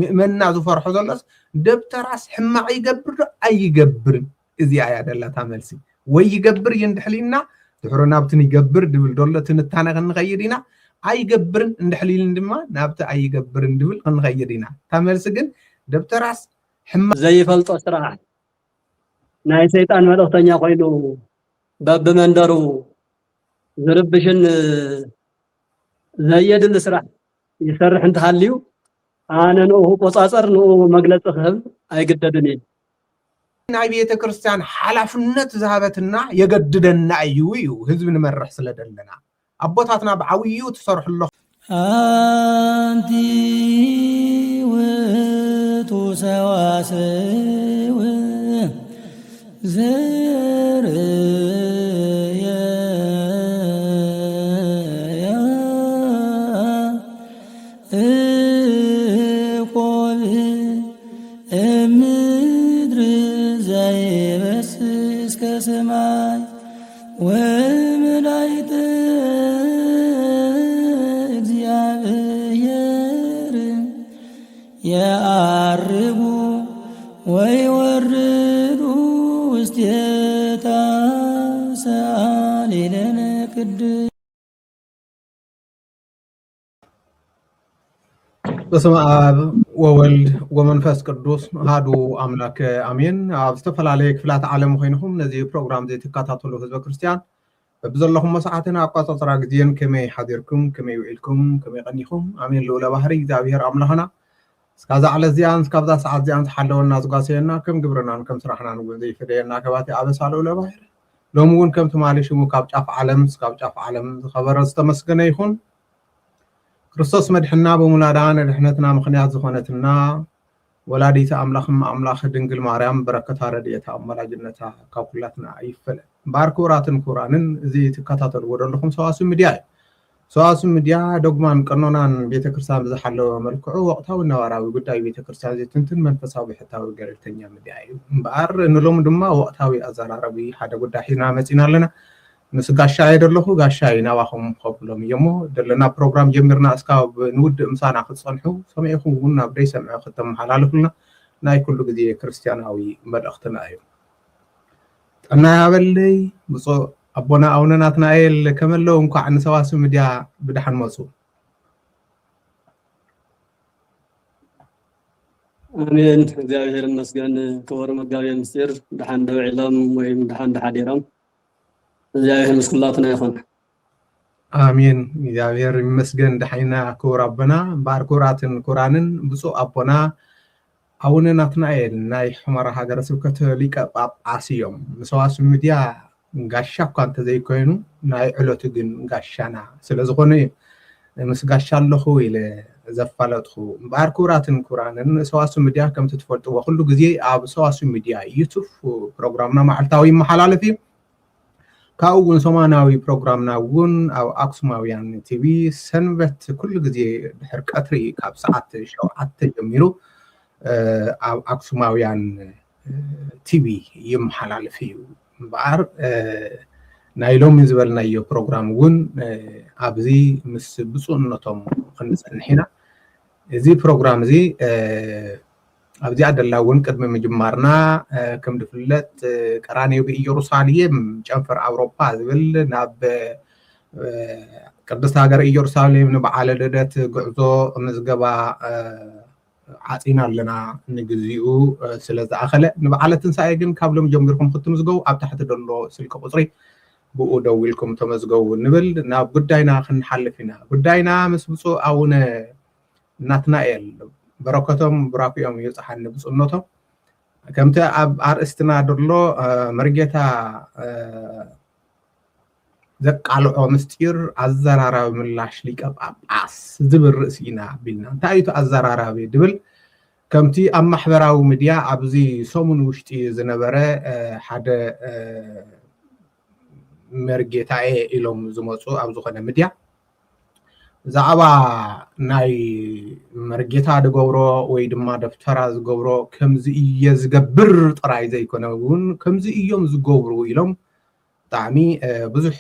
ምእመንና ዝፈርሖ ዘሎስ ደብተራስ ሕማቕ ይገብር ዶ ኣይገብርን? እዚኣ እያ ደላታ መልሲ። ወይ ይገብር እዩ እንድሕሊና ድሕሮ ናብትን ይገብር ድብል ዶሎ ትንታነ ክንኸይድ ኢና። ኣይገብርን እንድሕሊልን ድማ ናብቲ ኣይገብርን ድብል ክንኸይድ ኢና። እታ መልሲ ግን ደብተራስ ሕማቕ ዘይፈልጦ ስራሕ ናይ ሰይጣን መልእኽተኛ ኮይኑ በብመንደሩ ዝርብሽን ዘየድሊ ስራሕ ይሰርሕ እንተሃልዩ ኣነ ንኡ ክቆፃፀር ንኡ መግለፂ ክህብ ኣይግደድን እየ። ናይ ቤተ ክርስቲያን ሓላፍነት ዝሃበትና የገድደና እዩ እዩ ህዝቢ ንመርሕ ስለ ደለና ኣቦታትና ብዓብዩ ትሰርሑ ኣለኹ። ኣንቲ ውእቱ ሰዋስው ዘርእያ እቆብ እምድር ዘይበስስ ከሰማይ ወመላእክተ እግዚአብሔር የዐርጉ ወይወርዱ ውስቴታ ሰአሊ ለነ ቅድስት በስመ ኣብ ወወልድ ወመንፈስ ቅዱስ ኣሃዱ ኣምላክ ኣሜን። ኣብ ዝተፈላለየ ክፍላት ዓለም ኮይንኹም ነዚ ፕሮግራም ዘይትከታተሉ ህዝበ ክርስቲያን በብዘለኹም ሰዓትን ኣቋጻጽራ ግዜን ከመይ ሓዲርኩም፣ ከመይ ውዒልኩም፣ ከመይ ቀኒኹም? ኣሜን። ልኡለ ባህሪ እግዚኣብሔር ኣምላኽና እስካዛ ዕለት እዚኣን እስካብዛ ሰዓት እዚኣን ዝሓለወና ዝጓሰየና ከም ግብርናን ከም ስራሕናን እውን ዘይፈደየና ከባቲ ኣበሳ ልኡለ ባህሪ ሎሚ እውን ከም ትማሊ ሽሙ ካብ ጫፍ ዓለም እስካብ ጫፍ ዓለም ዝኸበረ ዝተመስገነ ይኹን። ክርስቶስ መድሕና ብምውላዳ ንድሕነትና ምኽንያት ዝኾነትና ወላዲተ ኣምላኽ እመ ኣምላኽ ድንግል ማርያም በረከታ ረድኤታ ኣማላጅነታ ካብ ኩላትና ይፈለ። እምበኣር ክቡራትን ክቡራንን እዚ ትከታተልዎ ዘለኹም ሰዋስው ሚድያ እዩ። ሰዋስው ሚድያ ዶግማን ቀኖናን ቤተክርስትያን ብዝሓለወ መልክዑ ወቕታዊ ነባራዊ ጉዳይ ቤተክርስትያን ዝትንትን መንፈሳዊ ብሕታዊ ገለልተኛ ሚድያ እዩ። እምበኣር ንሎሚ ድማ ወቕታዊ ኣዘራረቢ ሓደ ጉዳይ ሒዝና መፂና ኣለና። ምስ ጋሻ እየ ደለኹ፣ ጋሻ እዩ ናባኹም ከብሎም እየ እሞ ደለና ፕሮግራም ጀሚርና እስካብ ንውድእ ምሳና ክትፀንሑ ሰሚዕኹም እውን ናብ ደይሰምዐ ክተመሓላልፉልና ናይ ኩሉ ግዜ ክርስትያናዊ መልእኽትና እዩ። ጥዕና ያበለይ ብፁዕ ኣቦና ኣቡነ ናትናኤል ከመለው እንኳዕ ንሰዋስው ሚድያ ብደሓን መፁ። ኣሜን። እግዚኣብሔር ይመስገን። ክቡር መጋቤ ምስጢር ደሓን ደውዒሎም ወይም ደሓን ደሓዲሮም። እግዚኣብሔር ምስ ኩላትና ይኹን። ኣሜን። እግዚኣብሔር ይመስገን። ደሓይና ክቡር ኣቦና እምበኣር ክቡራትን ክቡራንን ብፁዕ ኣቦና ኣቡነ ናትናኤል ናይ ሑመራ ሃገረ ስብከት ሊቀ ጳጳስ እዮም። ንሰዋስው ሚድያ ጋሻ እኳ እንተዘይኮይኑ ናይ ዕለቱ ግን ጋሻና ስለ ዝኾኑ እዩ። ምስ ጋሻ ኣለኹ ኢለ ዘፋለጥኹ። እምበኣር ክቡራትን ክቡራንን ሰዋስው ሚድያ ከምቲ ትፈልጥዎ ኩሉ ግዜ ኣብ ሰዋስው ሚድያ ዩቱብ ፕሮግራምና መዓልታዊ ይመሓላለፍ እዩ። ካብኡ እውን ሰሙናዊ ፕሮግራምና እውን ኣብ ኣክሱማውያን ቲቪ ሰንበት ኩሉ ግዜ ድሕር ቀትሪ ካብ ሰዓት ሸውዓተ ጀሚሩ ኣብ ኣክሱማውያን ቲቪ ይመሓላለፍ እዩ። እምበኣር ናይ ሎሚ ዝበልናዮ ፕሮግራም እውን ኣብዚ ምስ ብፁዕነቶም ክንፀንሕ ኢና። እዚ ፕሮግራም እዚ ኣብዚኣ ደላ እውን ቅድሚ ምጅማርና ከም ዝፍለጥ ቀራንዮ ብኢየሩሳሌም ጨንፈር ኣውሮፓ ዝብል ናብ ቅድስት ሃገር ኢየሩሳሌም ንበዓለ ልደት ጉዕዞ ምዝገባ ዓፂና ኣለና። ንግዚኡ ስለ ዝኣኸለ ንበዓለ ትንሳኤ ግን ካብ ሎም ጀሚርኩም ክትምዝገቡ ኣብ ታሕቲ ደሎ ስልኪ ቁፅሪ ብኡ ደዊልኩም ተመዝገቡ ንብል። ናብ ጉዳይና ክንሓልፍ ኢና። ጉዳይና ምስ ብፁዕ ኣቡነ ናትናኤል በረከቶም ቡራኪኦም ይብፅሓኒ ብፁዕነቶም። ከምቲ ኣብ ኣርእስትና ደሎ መርጌታ ዘቃልዖ ምስጢር ኣዘራራቢ ምላሽ ሊቀ ጳጳስ ዝብል ርእሲ ኢና ኣቢልና። እንታይ እዩ እቲ ኣዘራራቢ ድብል ከምቲ ኣብ ማሕበራዊ ሚድያ ኣብዚ ሰሙን ውሽጢ ዝነበረ ሓደ መርጌታኤ ኢሎም ዝመፁ ኣብ ዝኾነ ሚድያ ብዛዕባ ናይ መርጌታ ዝገብሮ ወይ ድማ ደብተራ ዝገብሮ ከምዚ እየ ዝገብር ጥራይ ዘይኮነ እውን ከምዚ እዮም ዝገብሩ ኢሎም ብጣዕሚ ብዙሕ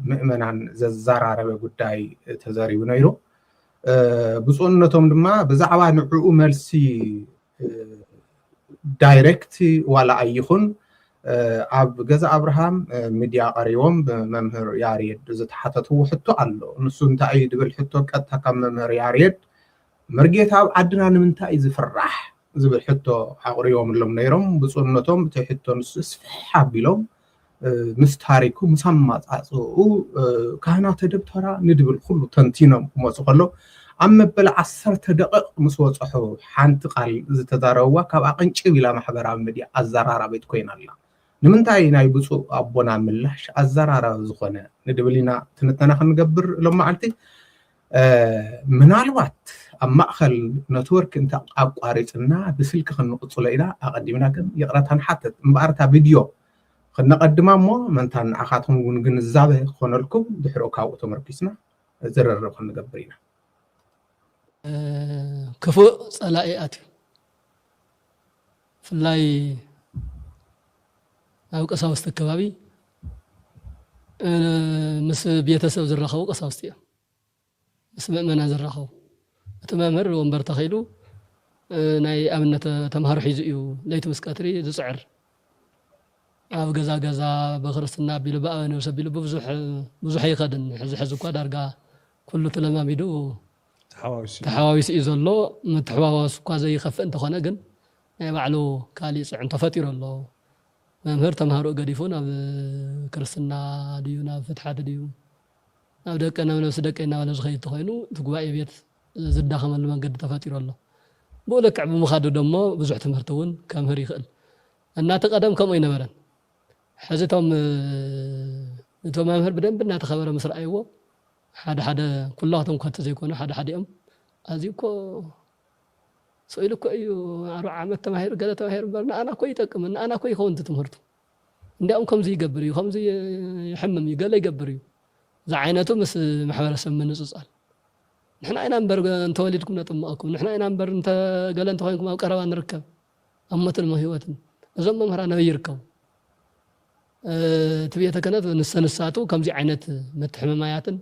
ምእመናን ዘዘራረበ ጉዳይ ተዘሪቡ ነይሩ። ብፁዕነቶም ድማ ብዛዕባ ንዕኡ መልሲ ዳይሬክት ዋላ ኣይኹን ኣብ ገዛ ኣብርሃም ሚድያ ቀሪቦም ብመምህር ያሬድ ዝተሓተትዎ ሕቶ ኣሎ። ንሱ እንታይ እዩ ዝብል ሕቶ ቀጥታ ካብ መምህር ያሬድ፣ መርጌታ ኣብ ዓድና ንምንታይ እዩ ዝፍራሕ ዝብል ሕቶ ኣቕሪቦምሎም ነይሮም። ብፁዕነቶም እቲ ሕቶ ንሱ ስፍሕ ኣቢሎም ምስ ታሪኩ ምስ ኣመፃፅኡ ካህናተ ደብተራ ንድብል ኩሉ ተንቲኖም ክመፁ ከሎ፣ ኣብ መበል ዓሰርተ ደቂቕ ምስ በፅሑ ሓንቲ ቃል ዝተዛረብዋ ካብኣ ቅንጭብ ኢላ ማሕበራዊ ሚድያ ኣዘራራቢት ኮይና ኣላ። ንምንታይ ናይ ብፁዕ ኣቦና ምላሽ ኣዘራራቢ ዝኾነ ንድብል ኢና ትንተና ክንገብር ሎም መዓልቲ። ምናልባት ኣብ ማእኸል ነትወርክ እንተ ኣቋሪፅና ብስልኪ ክንቕፅሎ ኢና ኣቐዲምና ግን ይቕረታ ንሓትት። እምበኣር እታ ቪድዮ ክነቐድማ እሞ ምእንታን ንዓኻትኩም እውን ግንዛበ ክኾነልኩም ድሕሪኡ ካብኡ ተመርኪስና ዝርርብ ክንገብር ኢና። ክፉእ ፀላኢ ኣትዩ። ብፍላይ ኣብ ቀሳውስቲ ከባቢ ምስ ቤተሰብ ዝራኸቡ ቀሳውስቲ እዮም። ምስ ምእመናን ዝራኸቡ። እቲ መምህር ወንበር ተኺሉ ናይ ኣብነት ተምሃሮ ሒዙ እዩ ለይቲ ምስ ቀትሪ ዝፅዕር። ኣብ ገዛ ገዛ ብክርስትና ኣቢሉ ብኣበ ነብስ ኣቢሉ ብብዙሕ ብዙሕ ኣይኸድን። ሕዚ ሕዚ እኳ ዳርጋ ኩሉ ተለማሚዱ ተሓዋዊሱ እዩ ዘሎ። ምትሕዋዋስ እኳ ዘይኸፍእ እንተኾነ ግን ናይ ባዕሉ ካሊእ ፅዕንቶ ፈጢሩ ኣሎ። መምህር ተምሃሮኡ ገዲፉ ናብ ክርስትና ድዩ ናብ ፍትሓት ድዩ ናብ ደቀ ናብ ነብሲ ደቀ እናበለ ዝኸይድ ተኾይኑ እቲ ጉባኤ ቤት ዝዳኸመሉ መንገዲ ተፈጢሩ ኣሎ። ብኡ ልክዕ ብምኻዱ ደሞ ብዙሕ ትምህርቲ እውን ከምህር ይኽእል። እና እቲ ቀደም ከምኡ ኣይነበረን። ሕዚ እቶም እቲ መምህር ብደንቢ እናተኸበረ ምስ ረኣይዎ ሓደ ሓደ ኩላቶም ኮቲ ዘይኮኑ ሓደ ሓዲኦም ኣዝዩ እኮ ስኢሉ እኮ እዩ ኣርብዓ ዓመት ተማሂሩ ገለ ተማሂሩ እምበር ንኣና እኮ ይጠቅምን ንኣና እኮ ይኸውን እቲ ትምህርቱ እንዲያውም ከምዚ ይገብር እዩ ከምዚ ይሕምም እዩ ገለ ይገብር እዩ ዝዓይነቱ ምስ ማሕበረሰብ ምንፅፃል ንሕና ኢና እምበር እንተወሊድኩም ነጥምቐኩም ንሕና ኢና እምበር እንተገለ እንተኮይንኩም ኣብ ቀረባ ንርከብ ኣብ ሞትን ህይወትን እዞም መምህራን ኣበይ ይርከቡ እቲ ቤተ ክህነት ንሰንሳቱ ከምዚ ዓይነት ምትሕምማያትን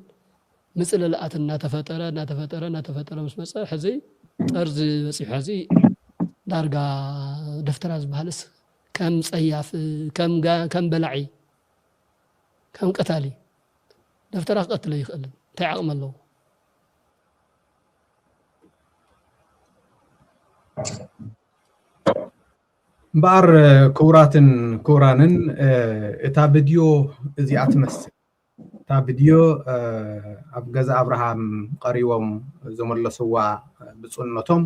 ምፅልላኣትን እናተፈጠረ እናተፈጠረ እናተፈጠረ ምስ መፀ ሕዚ ጠርዚ በፂሑ ሕዚ ዳርጋ ደፍተራ ዝበሃልስ ከም ፀያፍ ከም በላዒ ከም ቀታሊ ደፍተራ ክቀትሎ ይኽእልን እንታይ ዓቕሚ ኣለዎ? እምበኣር ክቡራትን ክቡራንን እታ ቪድዮ እዚኣ ትመስል። እታ ቪድዮ ኣብ ገዛ ኣብርሃም ቀሪቦም ዝመለስዋ ብፁዕነቶም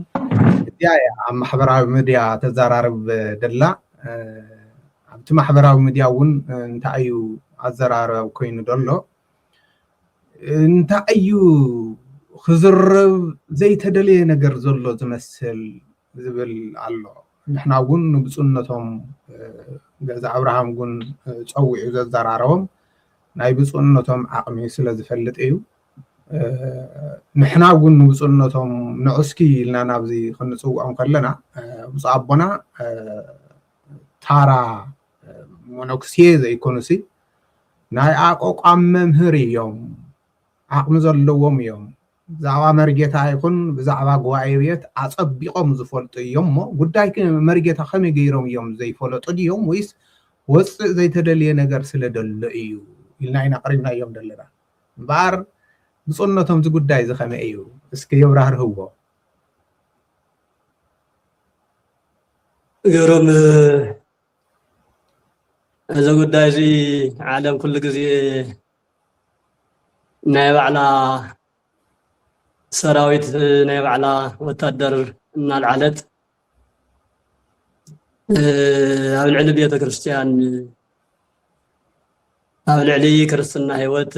እዚኣ እያ ኣብ ማሕበራዊ ሚድያ ተዘራርብ ደላ። ኣብቲ ማሕበራዊ ሚድያ እውን እንታይ እዩ ኣዘራርባ ኮይኑ ዘሎ እንታይ እዩ ክዝረብ ዘይተደለየ ነገር ዘሎ ዝመስል ዝብል ኣሎ። ንሕና እውን ንብፁዕነቶም ገዛ ኣብርሃም እውን ፀዊዑ ዘዘራረቦም ናይ ብፁዕነቶም ዓቕሚ ስለ ዝፈልጥ እዩ። ንሕና እውን ንብፁዕነቶም ንዑ እስኪ ኢልና ናብዚ ክንፅውዖም ከለና ብፁዕ ኣቦና ታራ መነኩሴ ዘይኮኑሲ ናይ ኣቋቋም መምህር እዮም። ዓቕሚ ዘለዎም እዮም። ብዛዕባ መርጌታ ይኹን ብዛዕባ ጉባኤ ቤት ኣጸቢቖም ዝፈልጡ እዮም እሞ ጉዳይ መርጌታ ከመይ ገይሮም እዮም ዘይፈለጡ ድዮም ወይስ ወፅእ ዘይተደልየ ነገር ስለ ደሎ እዩ ኢልና ኢና ኣቕሪብናዮም ዘለና። እምበኣር ብፁዕነቶም እዚ ጉዳይ እዚ ከመይ እዩ እስኪ የብራህርህዎ። ግሩም እዚ ጉዳይ እዚ ዓለም ኩሉ ግዜ ናይ ባዕላ ሰራዊት ናይ ባዕላ ወታደር እናልዓለት ኣብ ልዕሊ ቤተ ክርስቲያን ኣብ ልዕሊ ክርስትና ህይወት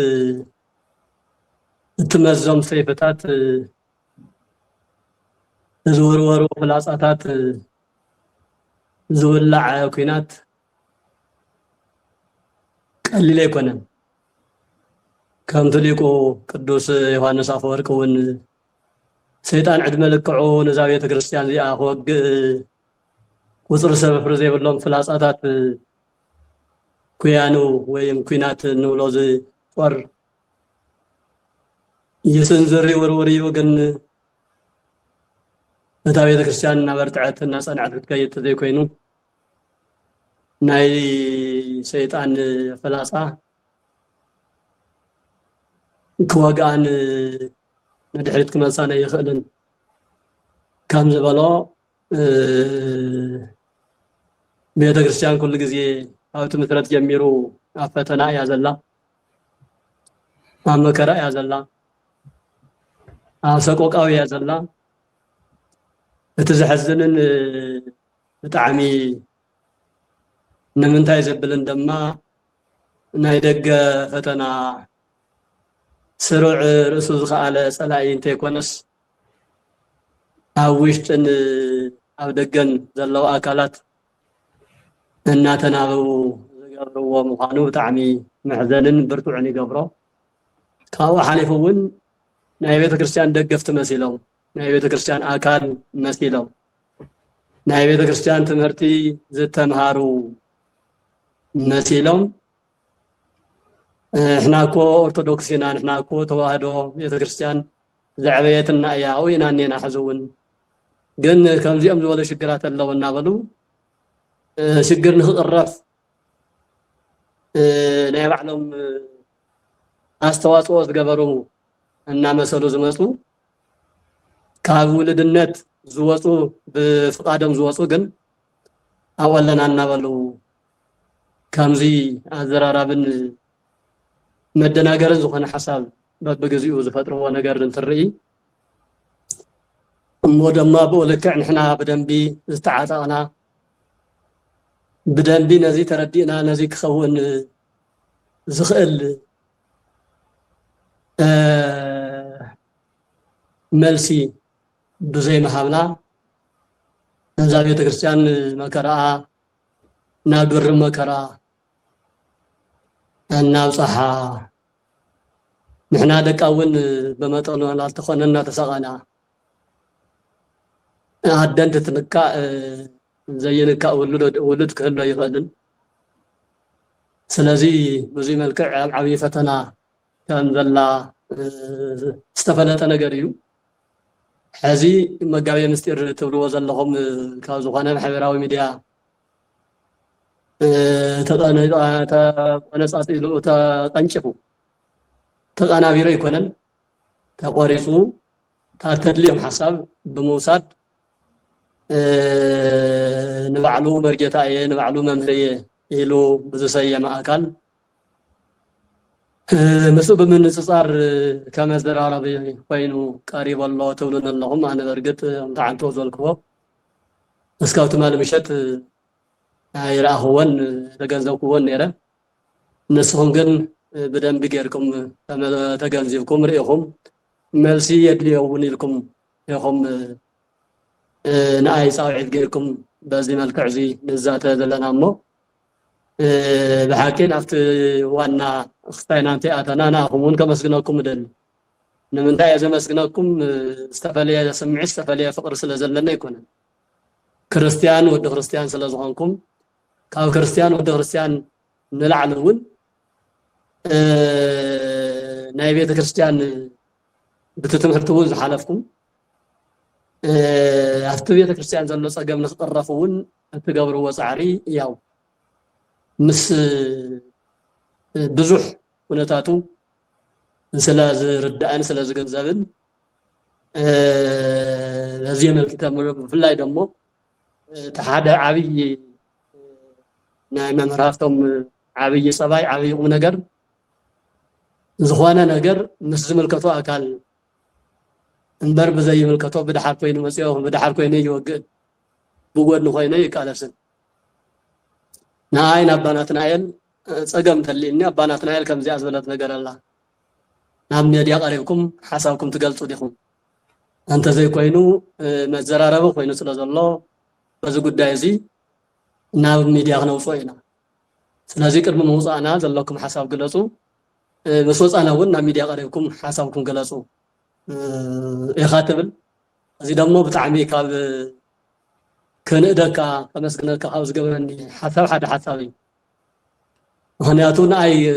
እትመዞም ሰይፍታት ዝወርወሩ ፍላፃታት ዝውላዕ ኲናት ቀሊል ኣይኮነን። ከምቲ ሊቁ ቅዱስ ዮሃንስ ኣፈወርቂ እውን ሰይጣን ዕድመ ልክዑ ነዛ ቤተ ክርስቲያን እዚኣ ክወግእ ቁፅሪ ሰፍሪ ዘይብሎም ፍላፃታት ኩያኑ ወይም ኲናት እንብሎ እዚ ጦር ይስንዝር ይውርውር እዩ። ግን እታ ቤተክርስትያን እናበርትዐት እናጸንዐት ክትከይድ ተዘይኮይኑ፣ ናይ ሰይጣን ፍላጻ ክወግኣን ንድሕሪት ክመልሳን ኣይኽእልን ከም ዝበሎ፣ እ፣ ቤተክርስትያን ኩሉ ግዜ ካብ ትምስረት ጀሚሩ ኣብ ፈተና እያ ዘላ፣ ኣብ መከራ እያ ዘላ፣ ኣብ ሰቆቃዊ እያ ዘላ። እቲ ዘሕዝንን ብጣዕሚ ንምንታይ ዘብልን ድማ ናይ ደገ ፈተና ስሩዕ ርእሱ ዝኸኣለ ጸላኢ እንተይኮነስ፣ ኣብ ውሽጥን ኣብ ደገን ዘለዉ ኣካላት እናተናበቡ ዝገብርዎ ምዃኑ ብጣዕሚ መሕዘንን ብርቱዕን ይገብሮ። ካብኡ ሓሊፉ እውን ናይ ቤተ ክርስቲያን ደገፍቲ መሲሎም፣ ናይ ቤተ ክርስቲያን ኣካል መሲሎም፣ ናይ ቤተ ክርስቲያን ትምህርቲ ዝተምሃሩ መሲሎም፣ "ንሕና እኮ ኦርቶዶክስ ኢና፣ ንሕና እኮ ተዋህዶ ቤተ ክርስቲያን ዘዕበየትና እያ፣ ኣብኡ ኢና እኔና ሕዚ እውን። ግን ከምዚኦም ዝበሉ ሽግራት ኣለዉ" እናበሉ፣ እ፣ ሽግር ንክቕረፍ፣ እ፣ ናይ ባዕሎም፣ እ፣ ኣስተዋፅኦ ዝገበሩ እናመሰሉ ዝመፁ፣ ካብ ውልድነት ዝወፁ፣ ብፍቓዶም ዝወፁ ግን ኣብኡ ኣለና እናበሉ ከምዚ ኣዘራራብን መደናገርን ዝኾነ ሓሳብ በብግዚኡ ዝፈጥርዎ ነገር እንትርኢ፣ እሞ ድማ ብኡ ልክዕ ንሕና ብደንቢ ዝተዓጠቕና፣ ብደንቢ ነዚ ተረዲእና ነዚ ክኸውን ዝኽእል፣ እ፣ መልሲ ብዘይምሃብና፣ ነዛ ቤተክርስትያን መከራኣ ናብ ድርብ መከራ እናብጽሓ፣ ንሕና ደቃ እውን ብመጠኑ ላልተኾነ እናተሳቐና፣ ኣደ እንትትንካእ፣ ዘይንካእ ውሉድ፣ ውሉድ ክህሉ ኣይኽእልን። ስለዚ ብዙይ መልክዕ ኣብ ዓብዪ ፈተና ከም ዘላ፣ እ፣ ዝተፈለጠ ነገር እዩ። ሕዚ መጋቤ ምስጢር ትብልዎ ዘለኹም፣ እ፣ ካብ ዝኾነ ማሕበራዊ ሚድያ፣ እ፣ ተቐነ-፣ ተቆነጻጺሉ፣ ተቐንጭፉ፣ ተቐናቢሩ ኣይኮነን፣ ተቆሪጹ፣ ካብ ተድልዮም ሓሳብ ብምውሳድ፣ እ፣ ንባዕሉ መርጌታ እየ፣ ንባዕሉ መምህር እየ ኢሉ ብዝሰየመ ኣካል፣ እ፣ ምስኡ ብምንጽጻር ከም ኣዘራራቢ ኮይኑ ቀሪቡ ኣሎ ትብሉኒ ኣለኹም። ኣነ በርግጥ ከምቲ ዓንቶ ዝበልክዎ እስካብ ትማሊ ምሸት ኣይረኣኽዎን፣ ተገንዘብክዎን ነይረ። ንስኹም ግን ብደንቢ ጌርኩም ተመ-፣ ተገንዚብኩም ርኢኹም፣ መልሲ የድልዮ እውን ኢልኩም ኢኹም፣ እ፣ ንኣይ ጻውዒት ጌርኩም በዚ መልክዕ እዚ ንዛተ ዘለና እሞ፣ እ፣ ብሓቂ ናብቲ ዋና ክስታይ ናንተ ኣተና ንኣኹም እውን ከመስግነኩም እደሊ። ንምንታይ እየ ዘመስግነኩም? እ፣ ዝተፈለየ ስምዒት፣ ዝተፈለየ ፍቕሪ ስለ ዘለኒ ኣይኮነን። ክርስትያን ወዲ ክርስትያን ስለ ዝኾንኩም፣ ካብ ክርስትያን ወዲ ክርስትያን ንላዕሊ እውን፣ እ፣ ናይ ቤተ ክርስትያን ብቲ ትምህርቲ እውን ዝሓለፍኩም፣ እ፣ ኣብቲ ቤተ ክርስትያን ዘሎ ጸገም ንክቕረፍ እውን እትገብርዎ ጻዕሪ ያው ምስ፣ እ፣ ብዙሕ ኩነታቱ ስለ ዝርዳእን ስለ ዝግንዘብን፣ እ፣ በዚ የመልክተ ብፍላይ ደሞ እቲ ሓደ ዓብዪ ናይ መምህር ሃፍቶም ዓብዪ ጸባይ፣ ዓብዪ ቁም ነገር፣ ዝኾነ ነገር ምስ ዝምልከቶ ኣካል እምበር ብዘይምልከቶ ብድሓር ኮይኑ መጽዮ፣ ብድሓር ኮይኑ ይወግእ፣ ብጎድኒ ኮይኑ ይቃለስን። ንኣይ ናብ ኣባ ናትናኤል ጸገም እንተልዩኒ፣ ኣባ ናትናኤል ከምዚኣ ዝበለት ነገር ኣላ፣ ናብ ሜድያ ቀሪብኩም ሓሳብኩም ትገልጹ ዲኹም? እንተዘይኮይኑ፣ እ፣ መዘራረቢ ኮይኑ ስለ ዘሎ፣ በዚ ጉዳይ እዚ ናብ ሚድያ ክነውፅኦ ኢና። ስለዚ ቅድሚ ምውፃእና ዘለኩም ሓሳብ ግለፁ። እ፣ ምስ ወፃእና እውን ናብ ሚድያ ቀሪብኩም ሓሳብኩም ግለፁ፣ እ፣ ኢኻ ትብል። እዚ ደሞ ብጣዕሚ ካብ ከንእደካ፣ ከመስግነካ ካብ ዝገብረኒ ሓሳብ ሓደ ሓሳብ እዩ። ምኽንያቱ ንኣይ፣ እ፣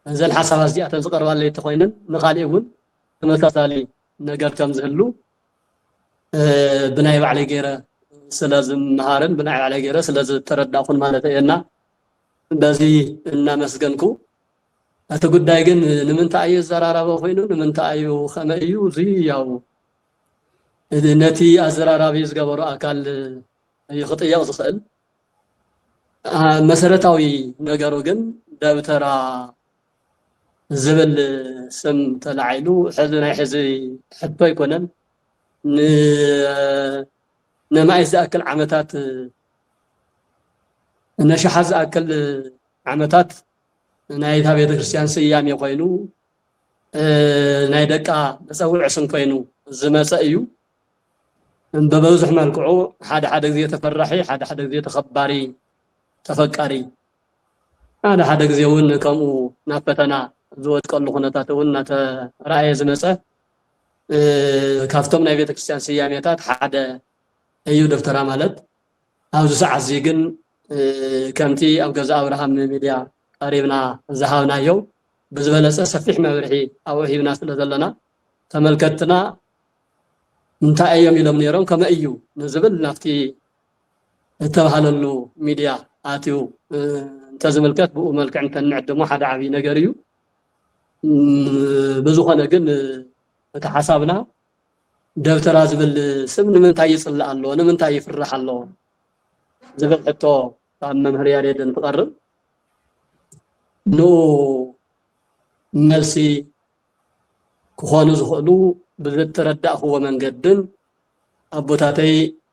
እዘን ሓሳባት እዚኣተን ዝቐርባለይ እንተኾይነን ንኻሊእ እውን ተመሳሳሊ ነገር ከም ዝህሉ ብናይ ባዕለይ ገይረ ስለ ዝመሃርን ብናይ ባዕለይ ገይረ ስለ ዝተረዳእኩን ማለት እየና። በዚ እናመስገንኩ፣ እቲ ጉዳይ ግን ንምንታይ እዩ ዘራራቢ ኮይኑ፣ ንምንታይ እዩ፣ ከመይ እዩ፣ እዚ ያው ነቲ ኣዘራራቢ ዝገበሮ ኣካል እዩ ክጥየቕ ዝኽእል። መሰረታዊ ነገሩ ግን ደብተራ ዝብል ስም ተላዒሉ፣ ሕዚ ናይ ሕዚ ሕቶ ኣይኮነን። ንመኣስ ዝኣክል ዓመታት፣ ነሽሓት ዝኣክል ዓመታት ናይታ ቤተክርስትያን ስያሜ ኮይኑ፣ ናይ ደቃ መፀውዒ ስም ኮይኑ ዝመፀ እዩ። ብብዙሕ መልክዑ ሓደ ሓደ ግዜ ተፈራሒ፣ ሓደ ሓደ ግዜ ተኸባሪ፣ ተፈቃሪ፣ ሓደ ሓደ ግዜ እውን ከምኡ ናብ ፈተና ዝወድቀሉ ኩነታት እውን እናተረኣየ ዝመፀ ካብቶም ናይ ቤተክርስትያን ስያሜታት ሓደ እዩ ደብተራ ማለት። ኣብዚ ሰዓት እዚ ግን ከምቲ ኣብ ገዛ ኣብርሃም ሚድያ ቀሪብና ዝሃብናዮ ብዝበለፀ ሰፊሕ መብርሒ ኣብኡ ሂብና ስለ ዘለና፣ ተመልከትና እንታይ እዮም ኢሎም ነይሮም፣ ከመይ እዩ ንዝብል ናብቲ እተባሃለሉ ሚድያ ኣትዩ እንተዝምልከት፣ ብኡ መልክዕ እንተንዕድሞ ሓደ ዓብዪ ነገር እዩ። ብዝኾነ ግን እቲ ሓሳብና ደብተራ ዝብል ስም ንምንታይ ይጽላእ ኣሎ፣ ንምንታይ ይፍራሕ ኣሎ ዝብል ሕቶ ካብ መምህር ያሬድ እንትቐርብ፣ ንኡ መልሲ ክኾኑ ዝኽእሉ ብዝተረዳእኽዎ መንገድን ኣቦታተይ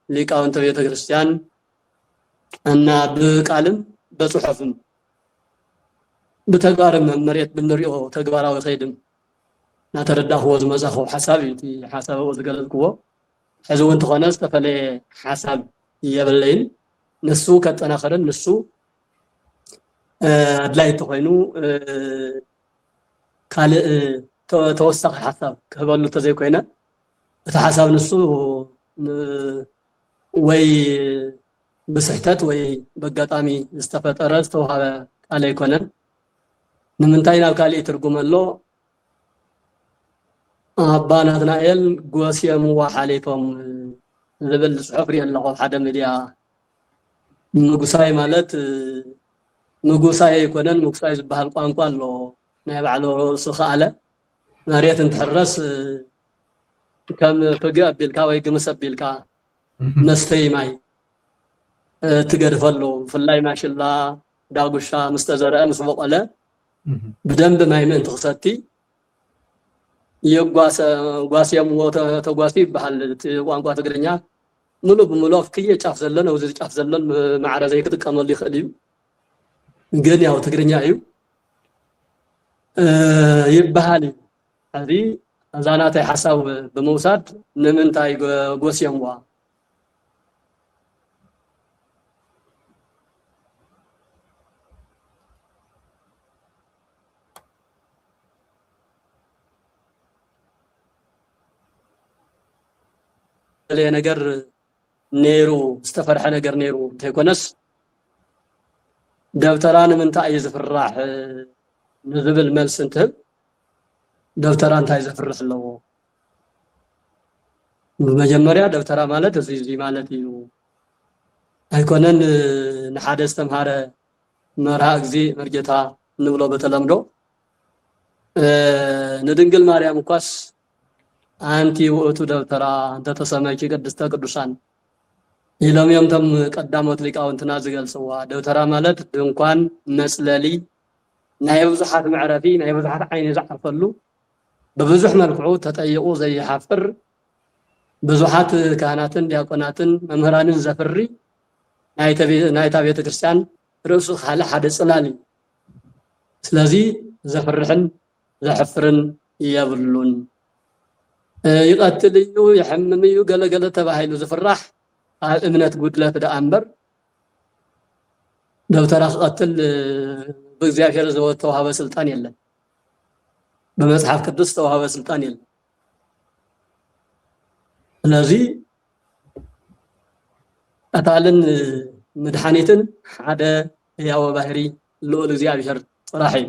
ሊቃውንተ ቤተ ክርስቲያን እና ብቃልን ብጽሑፍን ብተግባርን መሬት ብንሪኦ ተግባራዊ ከይድም እናተረዳእኽዎ ዝመጻኹ ሓሳብ እዩ። እቲ ሓሳብ ኣብኡ ዝገለጽክዎ ሕዚ እውን እንተኾነ ዝተፈለየ ሓሳብ የብለይን። ንሱ ከጠናኸርን ንሱ ኣድላይ እንተኾይኑ ካልእ ተወሳኺ ሓሳብ ክህበሉ እንተዘይኮይነ፣ እቲ ሓሳብ ንሱ ወይ ብስሕተት ወይ በጋጣሚ ዝተፈጠረ ዝተዋሃበ ቃል ኣይኮነን። ንምንታይ ናብ ካልእ ይትርጉም ኣሎ? ኣባ ናትናኤል ጎስየምዋ ሓሊፎም ዝብል ጽሑፍ ሪኢ ኣለኹ ኣብ ሓደ ሚድያ። ንጉሳይ ማለት ንጉሳይ ኣይኮነን፣ ምጉሳይ ዝበሃል ቋንቋ ኣሎ። ናይ ባዕሉ ርእሱ ከኣለ መሬት እንትሕረስ ከም ፍግእ ኣቢልካ ወይ ግምስ ኣቢልካ መስተይ ማይ ትገድፈሉ። ብፍላይ ማሽላ፣ ዳጉሻ ምስ ተዘርአ፣ ምስ በቆለ ብደንብ ማይ ምእንቲ ክሰቲ የጓሰ-፣ ጓስየምዎ ተ-፣ ተጓሱ ይበሃል። እቲ ቋንቋ ትግርኛ ምሉእ ብምሉእ ኣብ ክየ ጫፍ ዘሎን ኣብዚ ጫፍ ዘሎን ማዕረ ዘይክጥቀመሉ ይኽእል እዩ። ግን ያው ትግርኛ እዩ ይበሃል እዩ። ሕዚ እዛ ናተይ ሓሳብ ብምውሳድ ንምንታይ ጎ-፣ ጎስየምዋ? ዝተፈለየ ነገር ነይሩ፣ ዝተፈርሐ ነገር ነይሩ እንተይኮነስ፣ ደብተራ ንምንታይ እዩ ዝፍራሕ ንዝብል መልሲ እንትህብ፣ ደብተራ እንታይ ዘፍርሕ ኣለዎ? ብመጀመርያ ደብተራ ማለት እዚ፣ እዚ ማለት እዩ። ኣይኮነን ንሓደ ዝተምሃረ መርሃ ግዜ መርጌታ እንብሎ በተለምዶ፣ ንድንግል ማርያም እኳስ ኣንቲ ውእቱ ደብተራ እንተ ተሰመኪ ቅድስተ ቅዱሳን ኢሎም እዮም እቶም ቀዳሞት ሊቃውንትና ዝገልጽዋ። ደብተራ ማለት ድንኳን፣ መጽለሊ፣ ናይ ብዙሓት መዕረፊ፣ ናይ ብዙሓት ዓይኒ ዝዓርፈሉ፣ ብብዙሕ መልክዑ ተጠይቑ ዘይሓፍር፣ ብዙሓት ካህናትን ዲያቆናትን መምህራንን ዘፍሪ ናይተ ቤ-፣ ናይታ ቤተ ክርስቲያን ርእሱ ካልእ ሓደ ጽላል እዩ። ስለዚ ዘፍርሕን ዘሕፍርን የብሉን። እ፣ ይቐትል እዩ፣ ይሕምም እዩ፣ ገለ ገለ ተባሂሉ ዝፍራሕ ኣብ እምነት ጉድለት ደኣ እምበር፣ ደብተራ ክቐትል፣ እ፣ ብእግዚኣብሔር ዝተዋሃበ ስልጣን የለን። ብመጽሓፍ ቅዱስ ዝተዋሃበ ስልጣን የለን። ስለዚ ቀታልን መድሓኒትን ሓደ ህያወ ባህሪ ልኡል እግዚኣብሔር ጥራሕ እዩ።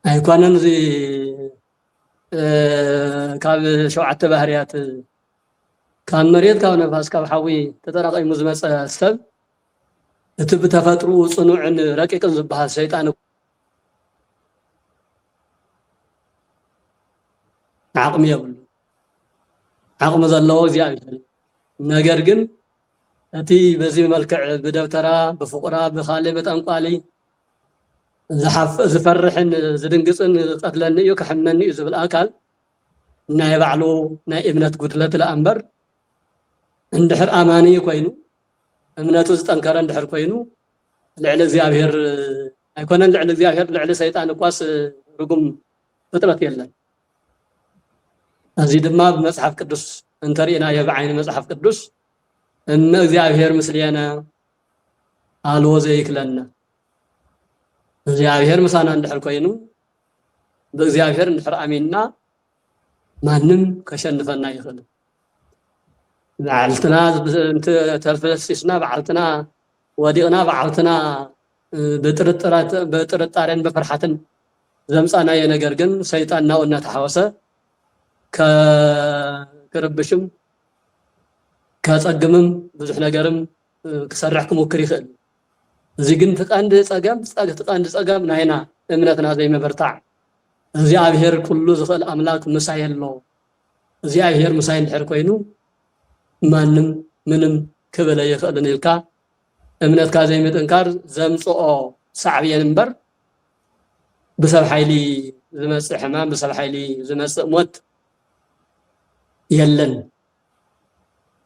ኣይኮነን እዚ እ፣ ካብ ሸውዓተ ባህርያት፣ ካብ መሬት፣ ካብ ነፋስ፣ ካብ ሓዊ ተጠራቒሙ ዝመጸ ሰብ፣ እቲ ብተፈጥሮኡ ጽኑዕን ረቂቅን ዝበሃል ሰይጣን ዓቕሚ የብሉ። ዓቕሚ ዘለዎ እግዚኣብሔር እዩ። ነገር ግን እቲ በዚ መልክዕ ብደብተራ፣ ብፍቑራ፣ ብኻልእ መጠንቋሊ ዝሓፍ-፣ ዝፈርሕን ዝድንግጽን ዝቀትለኒ እዩ፣ ክሕምነኒ እዩ ዝብል ኣካል ናይ ባዕሉ ናይ እምነት ጉድለት ደኣ እምበር፣ እንድሕር ኣማኒ ኮይኑ፣ እምነቱ ዝጠንከረ እንድሕር ኮይኑ፣ ልዕሊ እግዚኣብሔር ኣይኮነን፣ ልዕሊ እግዚኣብሔር፣ ልዕሊ ሰይጣን እኳስ ርጉም ፍጥረት የለን። እዚ ድማ ብመጽሓፍ ቅዱስ እንተርኢናዮ፣ ብዓይኒ መጽሓፍ ቅዱስ፣ እመ እግዚኣብሔር ምስሌነ አልቦ ዘይክለነ፣ እግዚኣብሔር ምሳና እንድሕር ኮይኑ፣ ብእግዚኣብሔር እንድሕር ኣሚንና፣ ማንም ከሸንፈና ኣይኽእልን። ባዕልትና እንተ-፣ ተልፈሲስና፣ ባዕልትና ወዲቕና፣ ባዕልትና፣ እ፣ ብጥርጥራት-፣ ብጥርጣሬን ብፍርሓትን ዘምጻናዮ ነገር ግን ሰይጣን ናብኡ እናተሓወሰ ከ-፣ ክርብሽም፣ ከጸግምም፣ ብዙሕ ነገርም፣ እ፣ ክሰርሕ ክሙክር ይኽእል። እዚ ግን እቲ ቀንዲ ጸገም፣ ጸግ-፣ እቲ ቀንዲ ጸገም ናይና እምነትና ዘይምብርታዕ። እግዚኣብሔር ኩሉ ዝኽእል ኣምላክ ምሳይ ኣሎ። እግዚኣብሔር ምሳይ እንድሕር ኮይኑ ማንም ምንም ክብል ኣይኽእልን ኢልካ እምነትካ ዘይምጥንካር ዘምጽኦ ሳዕብየን እምበር ብሰብ ሓይሊ ዝመጽእ ሕማም፣ ብሰብ ሓይሊ ዝመጽእ ሞት የለን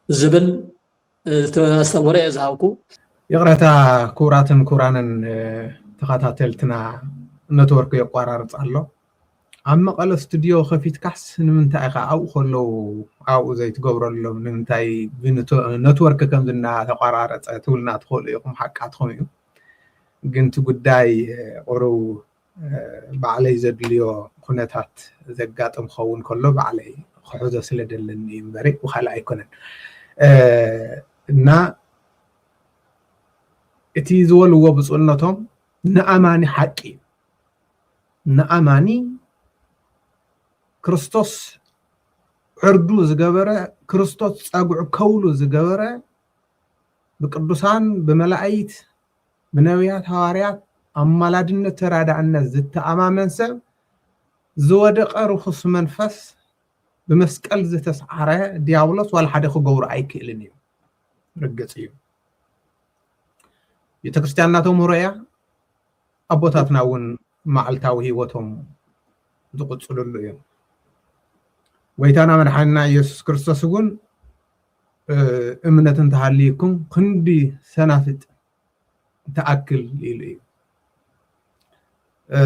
ዝብል፣ እ፣ ኣስተምህሮ እየ ዝሃብኩ። ይቕረታ ክቡራትን ክቡራንን፣ እ፣ ተኸታተልትና፣ ነትወርክ የቋራርጽ ኣሎ። ኣብ መቐለ ስቱድዮ ከፊትካስ ንምንታይ ኢኻ ኣብኡ ከለዉ ኣብኡ ዘይትገብረሎም? ንምንታይ ብነቶ-፣ ነትወርክ ከምዚ እናተቋራረጸ ትብሉና ትኽእሉ ኢኹም፣ ሓቃትኩም እዩ። ግን እቲ ጉዳይ፣ እ፣ ቁሩብ፣ እ፣ ባዕለይ ዘድልዮ ኩነታት ዘጋጥም ክኸውን ከሎ ባዕለይ ክሕዞ ስለ ደለኒ እዩ እምበሪ ብኻልእ ኣይኮነን። እ፣ እና እቲ ዝበልዎ ብፁዕነቶም ንኣማኒ ሓቂ እዩ። ንኣማኒ ክርስቶስ ዕርዱ ዝገበረ፣ ክርስቶስ ጸጉዑ ከውሉ ዝገበረ፣ ብቅዱሳን፣ ብመላእክት፣ ብነቢያት፣ ሃዋርያት ኣማላድነት፣ ተራዳእነት ዝተኣማመን ሰብ ዝወደቐ ርኹስ መንፈስ ብመስቀል ዝተስዓረ ዲያብሎስ ዋላ ሓደ ክገብሮ ኣይክእልን እዩ። ርግጽ እዩ። ቤተክርስትያንና ተምህሮ እያ። ኣቦታትና እውን መዓልታዊ ህይወቶም ዝቕጽልሉ እዩ። ጎይታና መድሓኒና ኢየሱስ ክርስቶስ እውን፣ እ፣ እምነት እንተሃልይኩም ክንዲ ሰናፍጥ ትኣክል ኢሉ እዩ። እ፣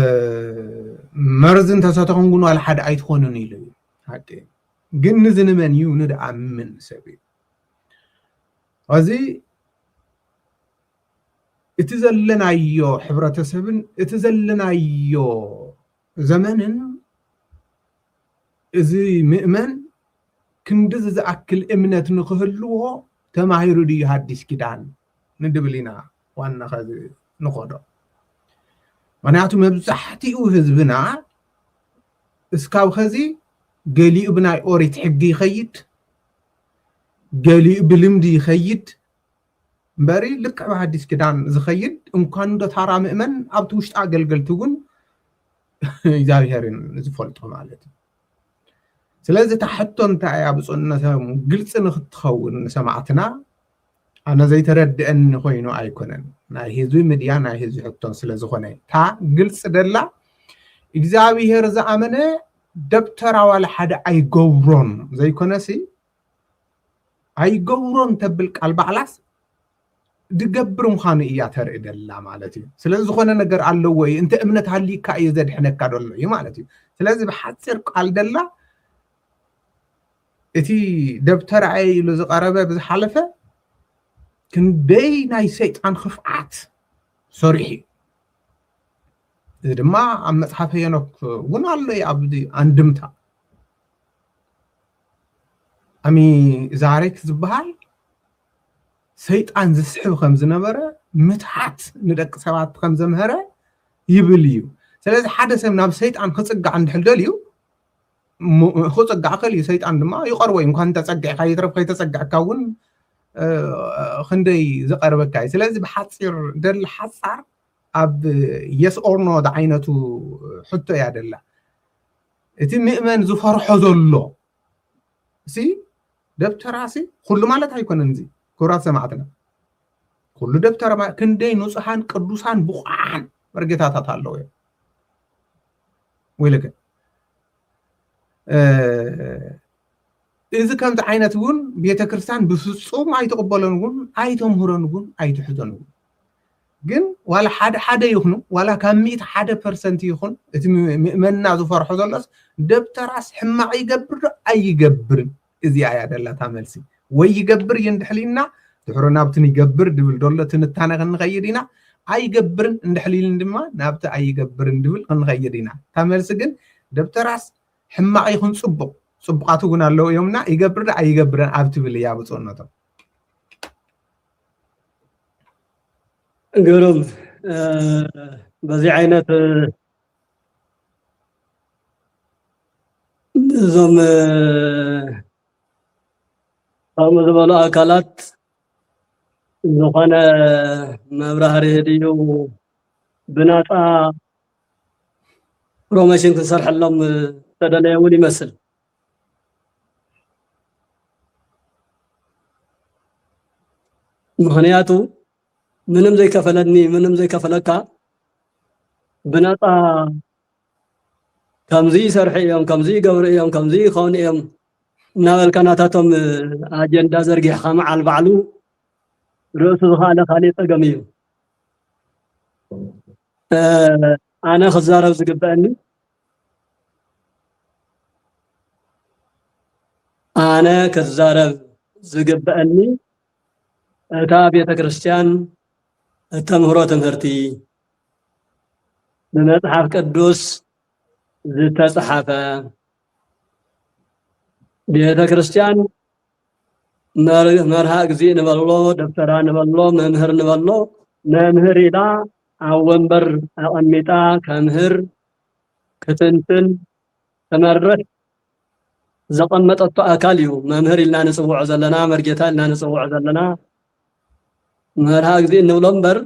መርዚ እንተሰተኹም ግን ዋላ ሓደ ኣይትኾኑን ኢሉ እዩ። ሓቂ እዩ። ግን ንዚ ንመን እዩ? ንድኣምን ሰብ እዩ። እዚ እቲ ዘለናዮ ሕብረተሰብን እቲ ዘለናዮ ዘመንን እዚ ምእመን ክንድዚ ዝኣክል እምነት ንኽህልዎ ተማሂሩ ድዩ ሃዲስ ኪዳን ንድብል ኢና ዋና ኸዚ ንኸዶ። ምኽንያቱ መብዛሕትኡ ህዝብና እስካብ ኸዚ ገሊኡ ብናይ ኦሪት ሕጊ ይኸይድ፣ ገሊኡ ብልምዲ ይኸይድ፣ እምበሪ ልክዕ ብሃዲስ ኪዳን ዝኸይድ እንኳን ዶ ታራ ምእመን ኣብቲ ውሽጢ ኣገልገልቲ እውን እግዚኣብሔርን ዝፈልጦ ማለት እዩ። ስለዚ እታ ሕቶ እንታይ እያ ብፁዕነቶም ግልፂ ንክትኸውን ንሰማዕትና፣ ኣነ ዘይተረድአኒ ኮይኑ ኣይኮነን፣ ናይ ህዝቢ ሚድያ ናይ ህዝቢ ሕቶን ስለ ዝኾነ እታ ግልፂ ደላ እግዚኣብሔር ዝኣመነ ደብተራ ዋላ ሓደ ኣይገብሮን ዘይኮነሲ ኣይገብሮን ተብል ቃል ባዕላስ ድገብር ምዃኑ እያ ተርኢ ደላ ማለት እዩ። ስለዚ ዝኾነ ነገር ኣለዎ እዩ፣ እንተ እምነት ሃልይካ እዩ ዘድሕነካ ደሎ እዩ ማለት እዩ። ስለዚ ብሓፂር ቃል ደላ እቲ ደብተራኤ ኢሉ ዝቐረበ ብዝሓለፈ ክንደይ ናይ ሰይጣን ክፍዓት ሰሪሑ እዩ። እዚ ድማ ኣብ መፅሓፈ ሄኖክ እውን ኣሎ እዩ ኣብዚ ኣንድምታ። ኣሚዛሬክ ዝበሃል ሰይጣን ዝስሕብ ከም ዝነበረ፣ ምትሓት ንደቂ ሰባት ከም ዘምሀረ ይብል እዩ። ስለዚ ሓደ ሰብ ናብ ሰይጣን ክጽጋዕ እንድሕር ደልዩ ክፅጋዕ ክእል እዩ። ሰይጣን ድማ ይቐርቦ እዩ። እንኳን ተፀጊዕካ ይትረፍ ከይተፀጋዕካ እውን ክንደይ ዝቐርበካ እዩ። ስለዚ ብሓፂር ደሊ ሓፃር ኣብ የስ ኦር ኖ ዝዓይነቱ ሕቶ እያ ደላ። እቲ ምእመን ዝፈርሖ ዘሎ ሲ ደብተራ ሲ ኩሉ ማለት ኣይኮነን። እዚ ክቡራት ሰማዕትና፣ ኩሉ ደብተራ ክንደይ ንፁሓን ቅዱሳን ብቑዓን መርጌታታት ኣለዎ እዮም። ወይለከ እዚ ከምዚ ዓይነት እውን ቤተክርስትያን ብፍፁም ኣይትቕበሎን እውን ኣይተምህሮን እውን ኣይትሕዞን እውን። ግን ዋላ ሓደ ሓደ ይኹኑ ዋላ ካብ ሚእቲ ሓደ ፐርሰንት ይኹን እቲ ምእመንና ዝፈርሖ ዘሎስ ደብተራስ ሕማቕ ይገብር ዶ ኣይገብርን? እዚኣ እያ ደላታ መልሲ። ወይ ይገብር እዩ እንድሕሊና ድሕሮ ናብቲ ይገብር ድብል ደሎ ትንታነ ክንኸይድ ኢና። ኣይገብርን እንድሕሊልን ድማ ናብቲ ኣይገብርን ድብል ክንኸይድ ኢና። እታ መልሲ ግን ደብተራስ ሕማቕ ይኹን ፅቡቕ፣ ፅቡቓት እውን ኣለዉ እዮምና፣ ይገብር ዶ ኣይገብርን ኣብ ትብል እያ ብፁዕነቶም። ግሩም። በዚ ዓይነት እዞም ከምኡ ዝበሉ ኣካላት ዝኾነ መብራህርሂ ድዩ ብናፃ ፕሮሞሽን ክንሰርሐሎም ዝተደለየ እውን ይመስል። ምኽንያቱ ምንም ዘይከፈለኒ ምንም ዘይከፈለካ ብነፃ ከምዚ ይሰርሑ እዮም፣ ከምዚ ይገብሩ እዮም፣ ከምዚ ይኸውን እዮም እናበልካ ናታቶም ኣጀንዳ ዘርጊሕካ መዓል ባዕሉ ርእሱ ዝኸኣለ ካሊእ ፀገም እዩ። ኣነ ክዛረብ ዝግበአኒ ኣነ ክዛረብ ዝግበአኒ እታ ቤተ ክርስቲያን እተምህሮ ትምህርቲ ብመጽሓፍ ቅዱስ ዝተጻሓፈ ቤተ ክርስቲያን መርሃ ግዜ ንበሎ ደብተራ ንበሎ መምህር ንበሎ መምህር ኢላ ኣብ ወንበር ኣቐሚጣ ከምህር ክትንትን ክመርሕ ዘቐመጠቶ ኣካል እዩ መምህር ኢልና ንፅውዖ ዘለና መርጌታ ኢልና ንፅውዖ ዘለና መርሃ ግዜ እንብሎ እምበር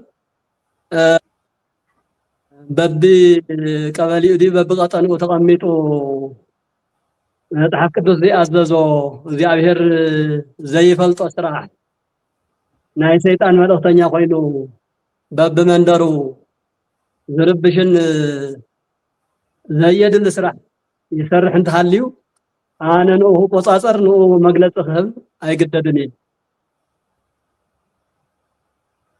በቢ ቀበሊኡ ድዩ በቢ ቀጠንኡ ተቐሚጡ መፅሓፍ ቅዱስ ዘይኣዘዞ እግዚኣብሔር ዘይፈልጦ ስራሕ ናይ ሰይጣን መልእኽተኛ ኮይኑ በቢ መንደሩ ዝርብሽን ዘየድሊ ስራሕ ይሰርሕ እንተሃልዩ ኣነ ንኡ ክቆፃፀር ንኡ መግለፂ ክህብ ኣይግደድን እየ።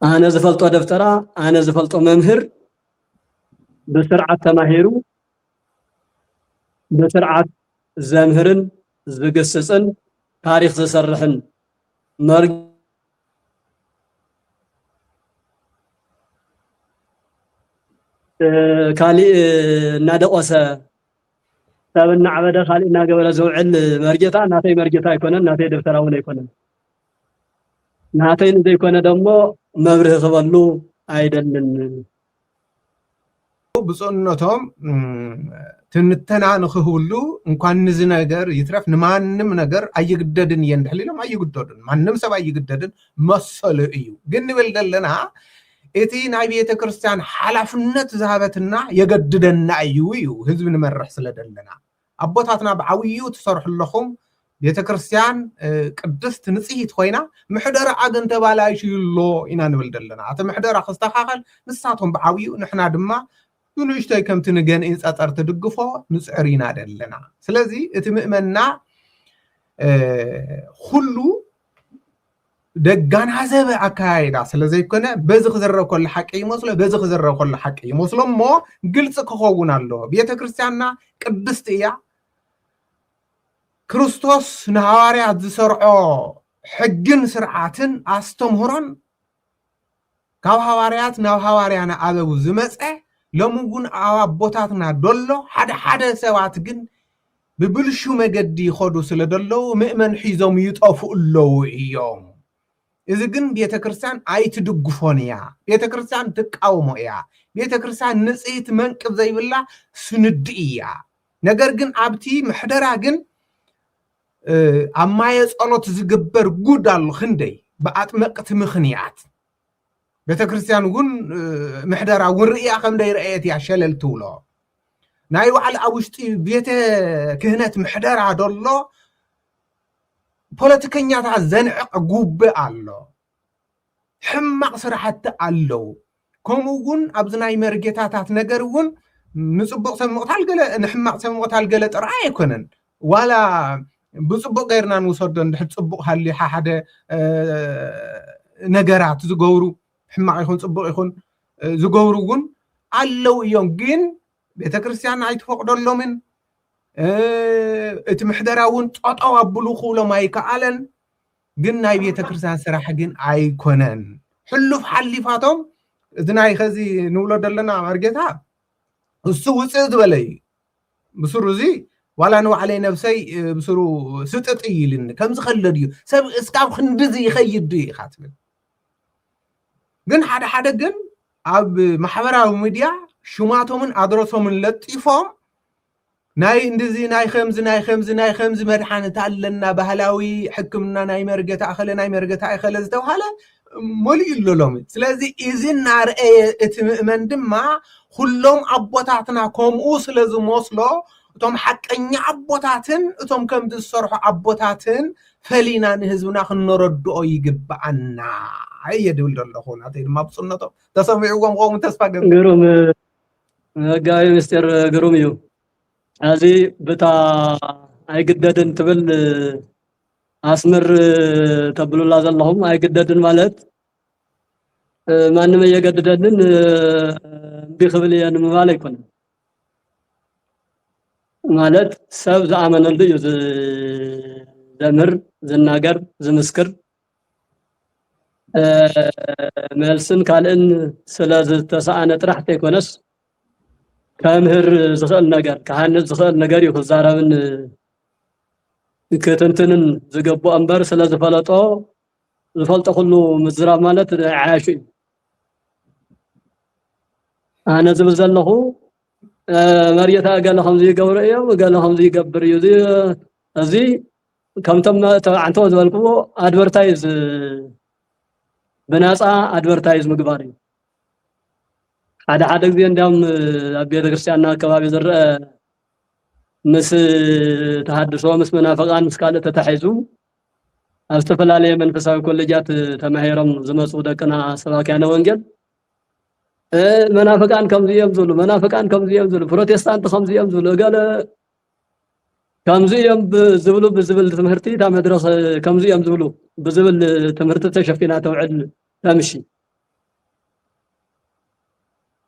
ኣነ ዝፈልጦ ደብተራ ኣነ ዝፈልጦ መምህር ብስርዓት ተማሂሩ ብስርዓት ዘምህርን ዝግስፅን ታሪክ ዝሰርሕን መር ካሊእ እናደቆሰ ሰብ እናዓበደ ካሊእ እናገበረ ዝውዕል መርጌታ ናተይ መርጌታ ኣይኮነን፣ ናተይ ደብተራ እውን ኣይኮነን። ናተይ ንዘይኮነ ደሞ መብርሂ ክበሉ ኣይደልን። ብፁዕነቶም ትንተና ንክህብሉ እንኳን ንዚ ነገር ይትረፍ ንማንም ነገር ኣይግደድን እየ እንድሕል ኢሎም ኣይግደዱን። ማንም ሰብ ኣይግደድን መሰሉ እዩ። ግን ንብል ዘለና እቲ ናይ ቤተ ክርስቲያን ሓላፍነት ዝሃበትና የገድደና እዩ እዩ ህዝቢ ንመርሕ ስለ ዘለና ኣቦታትና ብዓብዩ ትሰርሑ ኣለኹም። ቤተ ክርስቲያን ቅድስት ንጽሂት ኮይና ምሕደራኣ ግን ተባላሽዩ ኣሎ ኢና ንብል ዘለና። እቲ ምሕደራ ክስተኻኸል ንሳቶም ብዓብዩ ንሕና ድማ ብንእሽቶይ ከምቲ ንገንኢ ጸጸር ትድግፎ ንጽዕር ኢና ዘለና። ስለዚ እቲ ምእመንና ኩሉ ደጋናዘበ ኣካያይዳ ስለ ዘይኮነ በዚ ክዝረብ ከሎ ሓቂ ይመስሎ በዚ ክዝረብ ከሎ ሓቂ ይመስሎ እሞ ግልፂ ክኸውን ኣለዎ። ቤተ ክርስቲያንና ቅድስቲ እያ። ክርስቶስ ንሃዋርያት ዝሰርዖ ሕግን ስርዓትን ኣስተምህሮን ካብ ሃዋርያት ናብ ሃዋርያ ንኣበው ዝመፀ ሎሚ እውን ኣብ ኣቦታትና ደሎ ሓደ ሓደ ሰባት ግን ብብልሹ መገዲ ይኸዱ ስለ ደለዉ ምእመን ሒዞም ይጠፍኡ ኣለዉ እዮም። እዚ ግን ቤተ ክርስቲያን ኣይትድግፎን እያ። ቤተ ክርስቲያን ትቃወሞ እያ። ቤተ ክርስቲያን ንጽህቲ መንቅብ ዘይብላ ስንዲ እያ። ነገር ግን ኣብቲ ምሕደራ ግን ኣብ ማየ ጸሎት ዝግበር ጉድ ኣሎ። ክንደይ ብኣጥመቅቲ ምኽንያት ቤተክርስትያን እውን ምሕደራ እውን ርእያ ከም ደይረኣየት እያ ሸለል ትብሎ። ናይ ባዕሉ ኣብ ውሽጢ ቤተ ክህነት ምሕደራ ደሎ ፖለቲከኛታት ዘንዕቕ ጉብእ ኣሎ። ሕማቕ ስራሕቲ ኣለዉ። ከምኡ እውን ኣብዚ ናይ መርጌታታት ነገር እውን ንፅቡቕ ሰብ ምቕታል ገለ ንሕማቕ ሰብ ምቕታል ገለ ጥራይ ኣይኮነን። ዋላ ብፅቡቕ ገይርና ንውሰዶ እንድሕር ፅቡቕ ሃልዩ ሓደ ነገራት ዝገብሩ ሕማቕ ይኹን ፅቡቕ ይኹን ዝገብሩ እውን ኣለዉ እዮም። ግን ቤተክርስትያን ኣይትፈቕደሎምን። እቲ ምሕደራ እውን ጠጠው ኣብሉ ክብሎም ኣይከኣለን። ግን ናይ ቤተክርስትያን ስራሕ ግን ኣይኮነን። ሕሉፍ ሓሊፋቶም እዚ ናይ ኸዚ ንብሎ ዘለና መርጌታ እሱ ውፅእ ዝበለ እዩ። ብስሩ እዚ ዋላ ንባዕለይ ነብሰይ ብስሩ ስጥጥ ይልኒ ከምዚ ከለድ እዩ ሰብ እስካብ ክንድዚ ይኸይድ እዩ ኢኻ ትብል። ግን ሓደ ሓደ ግን ኣብ ማሕበራዊ ሚድያ ሽማቶምን ኣድረሶምን ለጢፎም ናይ እንድዚ ናይ ከምዚ ናይ ከምዚ ናይ ከምዚ መድሓኒት ኣለና ባህላዊ ሕክምና ናይ መርገታ ኣኸለ ናይ መርገታ ኣኸለ ዝተባሃለ መሊኡ ኣሎ ሎሚ። ስለዚ እዚ እናርአየ እቲ ምእመን ድማ ኩሎም ኣቦታትና ከምኡ ስለ ዝመስሎ እቶም ሓቀኛ ኣቦታትን እቶም ከምዚ ዝሰርሑ ኣቦታትን ፈሊና ንህዝብና ክንረድኦ ይግብኣና እየ ድብል ዘለኹ። ናተይ ድማ ብፁዕነቶም ተሰሚዕዎም ክኸውን ተስፋ ገብር። ግሩም መጋቢ ምስጢር ግሩም እዩ። እዚ ብታ ኣይግደድን ትብል ኣስምር ተብሉላ ዘለኹም ኣይግደድን ማለት ማንም እየገድደንን እምቢ ክብል እየ ንምባል ኣይኮነን። ማለት ሰብ ዝኣመነሉ እዩ ዝዘምር፣ ዝናገር፣ ዝምስክር። መልስን ካልእን ስለ ዝተሰኣነ ጥራሕ ዘይኮነስ ከምህር ዝኽእል ነገር፣ ክሃንፅ ዝኽእል ነገር እዩ ክዛረብን ክትንትንን ዝገብኦ እምበር ስለ ዝፈለጦ ዝፈልጦ ኩሉ ምዝራብ ማለት ዓያሹ እዩ። ኣነ ዝብል ዘለኹ መርጌታ ገለ ከምዚ ይገብሩ እዮም፣ ገለ ከምዚ ይገብር እዩ። እዚ ከምቶም ተባዕንቶ ዝበልክዎ ኣድቨርታይዝ ብናፃ ኣድቨርታይዝ ምግባር እዩ። ሓደ ሓደ ግዜ እንዲያውም ኣብ ቤተክርስትያንና ኣከባቢ ዝረአ ምስ ተሃድሶ ምስ መናፍቃን ምስ ካልእ ተታሒዙ ኣብ ዝተፈላለየ መንፈሳዊ ኮሌጃት ተማሂሮም ዝመፁ ደቅና ሰባክያነ ወንጌል መናፍቃን ከምዚ እዮም ዝብሉ፣ መናፍቃን ከምዚ እዮም ዝብሉ፣ ፕሮቴስታንት ከምዚ እዮም ዝብሉ፣ እገለ ከምዚ እዮም ዝብሉ ብዝብል ትምህርቲ እታ መድረኽ ከምዚ እዮም ዝብሉ ብዝብል ትምህርቲ ተሸፊና ተውዕል ተምሺ።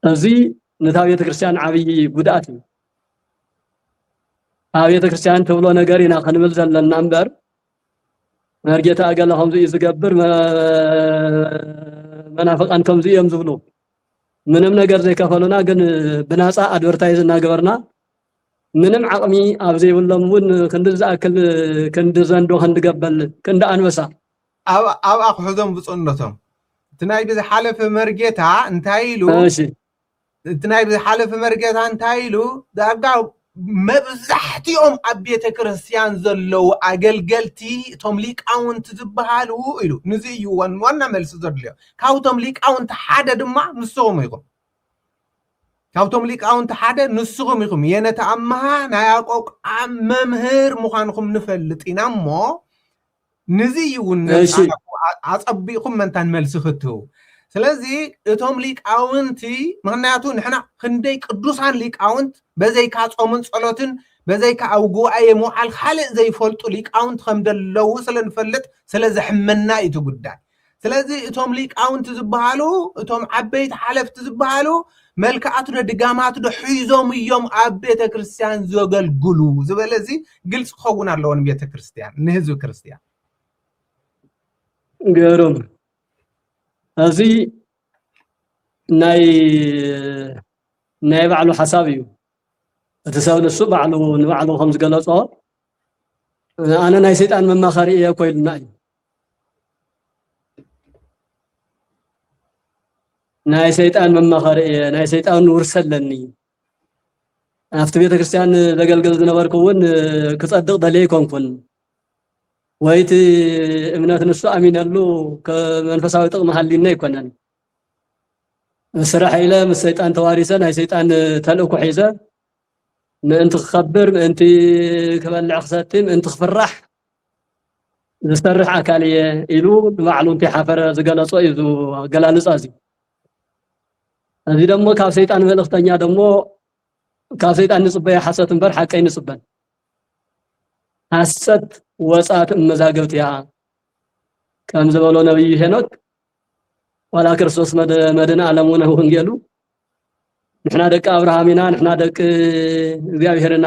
እዚ ነታ ቤተክርስትያን ዓብዪ ጉድኣት እዩ። ኣብ ቤተክርስትያን ትብሎ ነገር ኢና ክንብል ዘለና እምበር መርጌታ እገለ ከምዚ እዩ ዝገብር፣ መናፍቃን ከምዚ እዮም ዝብሉ ምንም ነገር ዘይከፈሉና ግን ብናፃ ኣድቨርታይዝ እናገበርና ምንም ዓቕሚ ኣብ ዘይብሎም እውን ክንዲ ዝኣክል ክንዲ ዘንዶ ክንዲ ገበል ክንዲ ኣንበሳ ኣብኣ ክሕዞም ብፁዕነቶም እቲ ናይ ብዝሓለፈ መርጌታ እንታይ ኢሉ እቲ ናይ ብዝሓለፈ መርጌታ እንታይ ኢሉ ዳርጋ መብዛሕትኦም ኣብ ቤተ ክርስቲያን ዘለዉ ኣገልገልቲ እቶም ሊቃውንቲ ዝበሃሉ ኢሉ ንዚ እዩ ዋና መልሲ ዘድልዮ ካብቶም ሊቃውንቲ ሓደ ድማ ንስኹም ኢኹም ካብቶም ሊቃውንቲ ሓደ ንስኹም ኢኹም የነተ ኣመሃ ናይ ኣቆቃ መምህር ምዃንኹም ንፈልጥ ኢና እሞ ንዚ እዩ እውን ኣፀቢቕኩም መንታን መልሲ ክትህቡ ስለዚ እቶም ሊቃውንቲ ምክንያቱ ንሕና ክንደይ ቅዱሳን ሊቃውንት በዘይካ ፆምን ፀሎትን በዘይካ ኣብ ጉባኤ ምውዓል ካልእ ዘይፈልጡ ሊቃውንት ከም ደለዉ ስለ ንፈልጥ ስለ ዘሕመና እዩ እቲ ጉዳይ ስለዚ እቶም ሊቃውንቲ ዝበሃሉ እቶም ዓበይቲ ሓለፍቲ ዝበሃሉ መልክኣቱ ዶ ድጋማቱ ዶ ሒዞም እዮም ኣብ ቤተ ክርስቲያን ዘገልግሉ ዝበለ እዚ ግልፂ ክኸውን ኣለዎ ንቤተ ክርስቲያን ንህዝቢ ክርስቲያን ገሮም እዚ ናይ ናይ ባዕሉ ሓሳብ እዩ እቲ ሰብ ንሱ ባዕሉ ንባዕሉ ከም ዝገለፆ ኣነ ናይ ሰይጣን መማኸሪ እየ እኮ ኢሉና እዩ ናይ ሰይጣን መማኸሪ እየ ናይ ሰይጣን ውርሰ ኣለኒ ኣብቲ ቤተክርስትያን ዘገልግል ዝነበርኩ እውን ክጸድቕ ደልየ ኣይኮንኩን። ወይ እቲ እምነት ንሱ ኣሚነሉ ከ-፣ መንፈሳዊ ጥቕሚ ሃልዩኒ ኣይኮነን። ስራሕ ኢለ ምስ ሰይጣን ተዋሪሰ ናይ ሰይጣን ተልእኮ ሒዘ ምእንቲ ክኸብር፣ ምእንቲ ክበልዕ ክሰቲ፣ ምእንቲ ክፍራሕ ዝሰርሕ ኣካል እየ ኢሉ ንባዕሉ እንተይሓፈረ ዝገለጾ እዩ እዚ ኣገላልጻ እዚ። እዚ ደሞ ካብ ሰይጣን መልእኽተኛ ደሞ ካብ ሰይጣን ንጽበዮ ሓሰት እምበር ሓቂ ኣይንጽበን። ሓሰት ወጻእቲ እመዛገብቲ እያ። ከም ዝበሎ ነብዩ ሄኖክ፣ ዋላ ክርስቶስ መድ-፣ መድኃኔ ዓለም እውን ኣብ ወንጌሉ ንሕና ደቂ ኣብርሃም ኢና፣ ንሕና ደቂ እግዚኣብሔር ኢና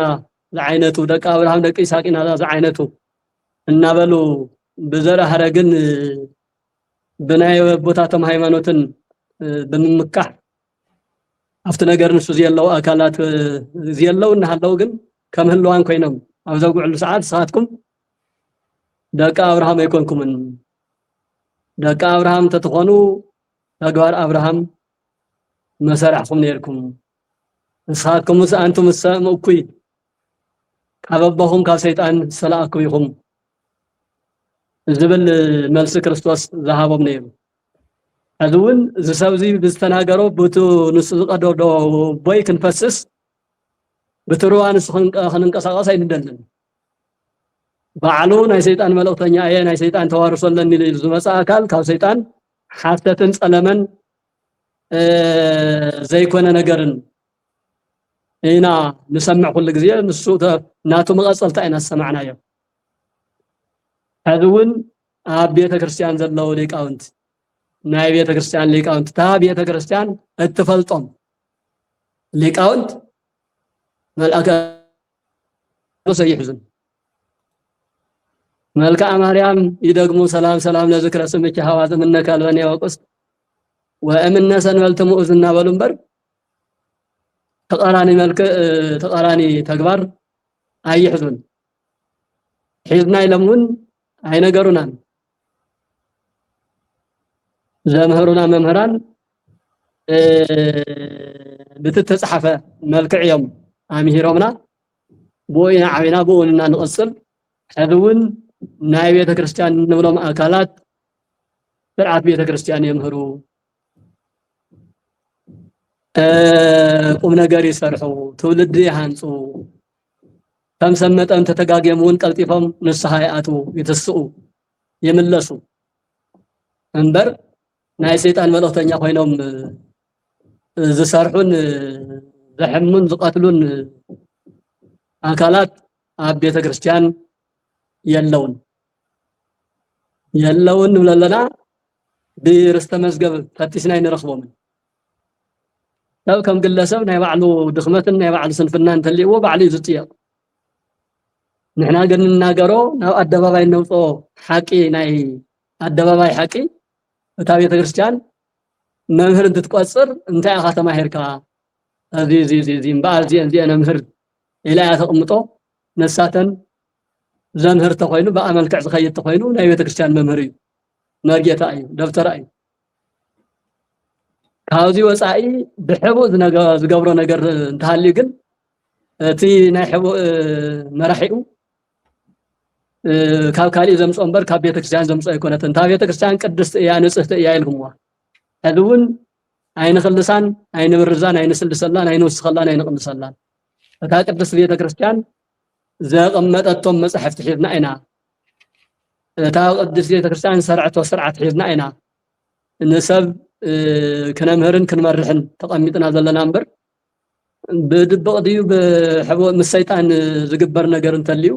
ዝዓይነቱ፣ ደቂ ኣብርሃም ደቂ ይስሐቅ ኢና ዝዓይነቱ እናበሉ ብዘርእ ሃረግን ብናይ ኣቦታቶም ሃይማኖትን ብምምካሕ ኣብቲ ነገር ንሱ ዘየለዉ ኣካላት ዘየለዉ እናሃለዉ ግን ከም ህልዋን ኮይኖም ኣብ ዘውግዕሉ ሰዓት ንስኻትኩም ደቂ ኣብርሃም ኣይኮንኩምን። ደቂ ኣብርሃም እንተትኾኑ ተግባር ኣብርሃም መሰራሕኹም ነይርኩም። ንስኻትኩምስ ኣንቱም እሰ እምእኩይ ካብ ኣቦኹም ካብ ሰይጣን ዝተላእኩም ኢኹም ዝብል መልሲ ክርስቶስ ዝሃቦም ነይሩ። ሕዚ እውን እዚ ሰብ እዚ ብዝተናገሮ ብቱ ንሱ ዝቀደዶ ቦይ ክንፈስስ ብትሩዋ ንሱ ክንቀ-፣ ክንንቀሳቀስ ኣይንደልን። ባዕሉ ናይ ሰይጣን መልእኽተኛ እየ፣ ናይ ሰይጣን ተዋርሶ ኣለኒ ኢሉ ዝመጽእ ኣካል ካብ ሰይጣን ሓፍተትን ጸለመን፣ እ፣ ዘይኮነ ነገርን ኢና ንሰምዕ ኩሉ ግዜ። ንሱ ተ-፣ ናቱ መቐጸልታ ኢና ዝሰማዕናዮ። ሕዚ እውን ኣብ ቤተ ክርስቲያን ዘለዉ ሊቃውንት፣ ናይ ቤተ ክርስቲያን ሊቃውንት፣ እታ ቤተ ክርስቲያን እትፈልጦም ሊቃውንት መልኣከ ሰይሕዙን። መልክዓ ማርያም ይደግሙ፣ "ሰላም ሰላም ለዝክረ ስምኪ ሀዋ ዘምነ ከልበን ያወቁስ ወእምነ ሰንበልቲ ምኡዝ" እናበሉ እምበር ተቃራኒ መልክዕ፣ ተቃራኒ ተግባር ኣይሕዙን። ሒዝና ኢሎም እውን ኣይነገሩናን። ዘምህሩና መምህራን፣ እ፣ ብትተጻሓፈ መልክዕ እዮም ኣምሂሮምና። ብኡ ኢና ዓቢና፣ ብኡ ኢና ንቕጽል። ሕዚ እውን ናይ ቤተ ክርስቲያን እንብሎም ኣካላት ስርዓት ቤተ ክርስቲያን የምህሩ። እ፣ ቁም ነገር ይሰርሑ፣ ትውልዲ ይሃንጹ። ከም ሰብ መጠን ተተጋግዮም እውን ቀልጢፎም ንስሓ ይኣትዉ፣ ይትስኡ፣ ይምለሱ። እምበር ናይ ሰይጣን መልእኽተኛ ኮይኖም ዝሰርሑን ዘሕሙን ዝቐትሉን ኣካላት ኣብ ቤተ ክርስቲያን የለውን። የለውን ንብል ኣለና፣ ብርስተ መዝገብ ፈቲሽና ኣይንረኽቦምን። ሰብ ከም ግለሰብ ናይ ባዕሉ ድኽመትን ናይ ባዕሉ ስንፍናን እንተልይዎ ባዕሉ እዩ ዝጥየቕ። ንሕና ግን ንናገሮ፣ ናብ ኣደባባይ እነውፅኦ ሓቂ፣ ናይ ኣደባባይ ሓቂ፣ እታ ቤተ ክርስቲያን መምህር እንትትቆፅር እንታይ ኢኻ ተማሂርካ? እዚ፣ እዚ፣ እዚ፣ እዚ እምበኣር እዚአን፣ እዚአን መምህር ኢላ እያ ተቕምጦ። ነሳተን ዘምህር ተኾይኑ፣ ብኣ መልክዕ ዝኸይድ ተኾይኑ ናይ ቤተ ክርስቲያን መምህር እዩ፣ መርጌታ እዩ፣ ደብተራ እዩ። ካብዚ ወፃኢ ብሕቡእ ዝነገ-፣ ዝገብሮ ነገር እንተሃልዩ ግን እቲ ናይ ሕቡእ መራሒኡ ካብ ካሊእ ዘምፅኦ እምበር ካብ ቤተክርስትያን ዘምፅኦ ኣይኮነትን። እታ ቤተክርስትያን ቅድስቲ እያ፣ ንፅህቲ እያ ኢልኩምዋ። ሕዚ እውን ኣይንኽልሳን፣ ኣይንብርዛን፣ ኣይንስልሰላን፣ ኣይንውስኸላን፣ ኣይንቕንሰላን። እታ ቅድስቲ ቤተክርስትያን ዘቐመጠቶም መጻሕፍቲ ሒዝና ኢና። እታ ቅድስቲ ቤተክርስትያን ዝሰርዐቶ ስርዓት ሒዝና ኢና ንሰብ፣ እ፣ ክነምህርን ክንመርሕን ተቐሚጥና ዘለና እምበር፣ ብድብቕ ድዩ ብሕቦ-፣ ምስ ሰይጣን ዝግበር ነገር እንተልዩ፣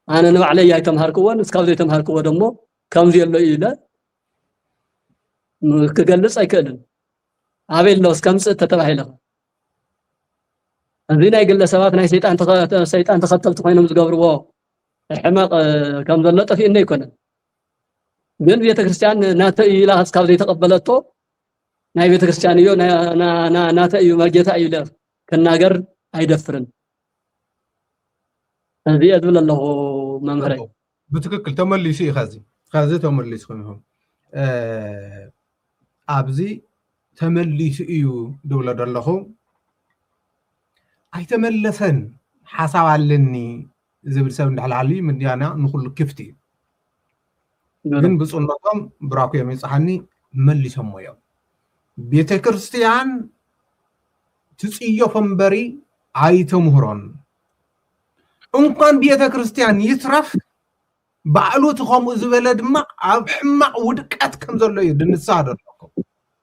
ኣነ ንባዕለይ ኣይተምሃርክዎን፣ እስካብ ዘይተምሃርክዎ ደሞ ከምዚ ኣሎ እዩ ኢለ ክገልጽ ኣይክእልን። ኣበይ ኣሎ እስከ ምጽእ ተተባሂለ። እዚ ናይ ግለሰባት ናይ ሰይጣን ተኸ-፣ ሰይጣን ተኸተልቲ ኮይኖም ዝገብርዎ ሕመቕ፣ እ፣ ከም ዘሎ ጠፊኡኒ ኣይኮነን። ግን ቤተክርስትያን ናተይ እዩ ኢላ እስካብ ዘይተቐበለቶ፣ ናይ ቤተክርስትያን እዩ፣ ና-፣ ና-፣ ና-፣ ናተይ እዩ፣ መርጌታ እዩ ኢለ ክናገር ኣይደፍርን። እዚ እየ ዝብል ኣለኹ መምህረይ። ብትክክል ተመሊሱ እዩ። ኸዚ፣ ኸዚ ተመሊስኩም ኢኹም። እ፣ ኣብዚ ተመሊሱ እዩ ዝብሎ ዘለኹ። ኣይተመለሰን ሓሳብ ኣለኒ ዝብል ሰብ እንድሕር ሃልዩ ምድያና ንኹሉ ክፍቲ እዩ። ግን ብፁዕነቶም ብራኩ እዮም ይብፅሓኒ መሊሶሞ እዮም። ቤተ ክርስቲያን ትፅየፎ እምበሪ ኣይተምህሮን። እንኳን ቤተ ክርስቲያን ይትረፍ ባዕሉ እቲ ከምኡ ዝበለ ድማ ኣብ ሕማቕ ውድቀት ከም ዘሎ እዩ ድንሳ ዘለኩም።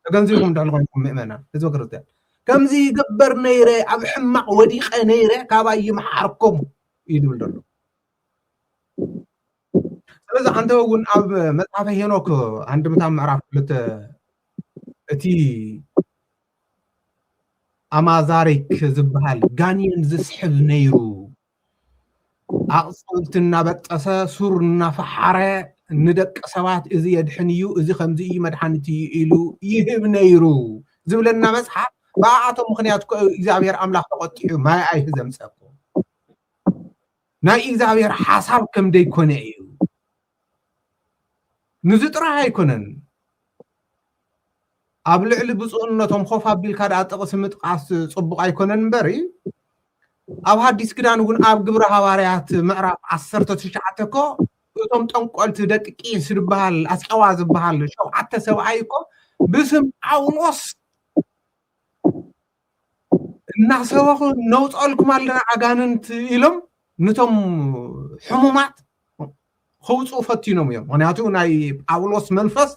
ተገንዚብኩም እንድሕር ኮይንኩም ምእመናን ህዝበ ክርስቲያን ከምዚ ይግበር ነይረ ኣብ ሕማቕ ወዲቐ ነይረ ካባይ ይምሓርኩም እዩ ዝብል ዘሎ። ስለዚ ኣንተ እውን ኣብ መጽሓፈ ሄኖክ ኣንድምታ ምዕራፍ ክልተ እቲ ኣማዛሪክ ዝበሃል ጋንየን ዝስሕብ ነይሩ ኣቕጽልቲ እናበጠሰ ሱር እናፈሓረ ንደቂ ሰባት እዚ የድሕን እዩ፣ እዚ ከምዚ እዩ መድሓኒት እዩ ኢሉ ይህብ ነይሩ ዝብለና መጽሓፍ ብኣቶም ምክንያት እግዚኣብሔር ኣምላኽ ተቆጢዑ ማይ ኣይህ ዘምፀኩም ናይ እግዚኣብሔር ሓሳብ ከም ደይኮነ እዩ። ንዚ ጥራሕ ኣይኮነን ኣብ ልዕሊ ብፁዕነቶም ኮፍ ኣቢልካ ደኣ ጥቕሲ ምጥቃስ ፅቡቕ ኣይኮነን እምበሪ ኣብ ሓዲስ ክዳን እውን ኣብ ግብረ ሃዋርያት ምዕራፍ ዓሰርተ ትሽዓተ እኮ እቶም ጠንቆልቲ ደቂ ቂስ ዝበሃል ኣስቀዋ ዝበሃል ሸውዓተ ሰብኣይ እኮ ብስም ጳውሎስ እናሰበኹ ነውፀልኩም ኣለና ኣጋንንት ኢሎም ነቶም ሕሙማት ከውፅኡ ፈቲኖም እዮም። ምክንያቱ ናይ ጳውሎስ መንፈስ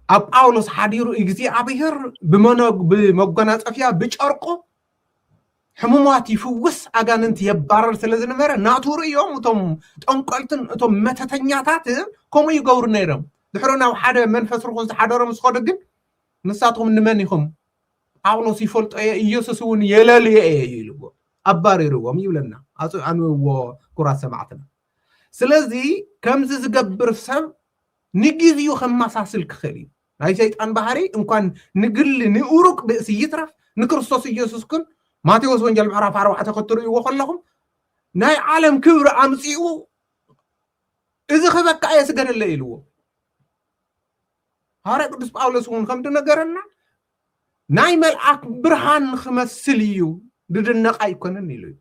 ኣብ ጳውሎስ ሓዲሩ እግዚኣብሔር ብመጎናፀፊያ ብጨርቁ ሕሙማት ይፍውስ ኣጋንንት የባረር ስለ ዝነበረ ናቱሩ እዮም። እቶም ጠንቆልትን እቶም መተተኛታትን ከምኡ ይገብሩ ነይሮም። ድሕሮ ናብ ሓደ መንፈስ ርኩስ ዝሓደሮም ዝኸዱ ግን ንሳትኩም ንመን ኢኹም? ጳውሎስ ይፈልጦ እየ፣ ኢየሱስ እውን የለልዮ እየ እዩ ኢልዎ ኣባሪርዎም ይብለና። ኣንብብዎ ክቡራት ሰማዕትና። ስለዚ ከምዚ ዝገብር ሰብ ንግዜኡ ከመሳስል ክኽእል እዩ። ናይ ሰይጣን ባህሪ እንኳን ንግሊ ንእሩቅ ብእሲ ይትረፍ ንክርስቶስ ኢየሱስ ግን ማቴዎስ ወንጌል ምዕራፍ ኣርባዕተ ክትርእይዎ ከለኹም ናይ ዓለም ክብሪ ኣምፂኡ እዚ ክበካ እየ ስገደለ ኢልዎ። ሃዋርያ ቅዱስ ጳውሎስ እውን ከም ዝነገረና ናይ መልኣክ ብርሃን ክመስል እዩ ድድነቕ ኣይኮነን ኢሉ እዩ።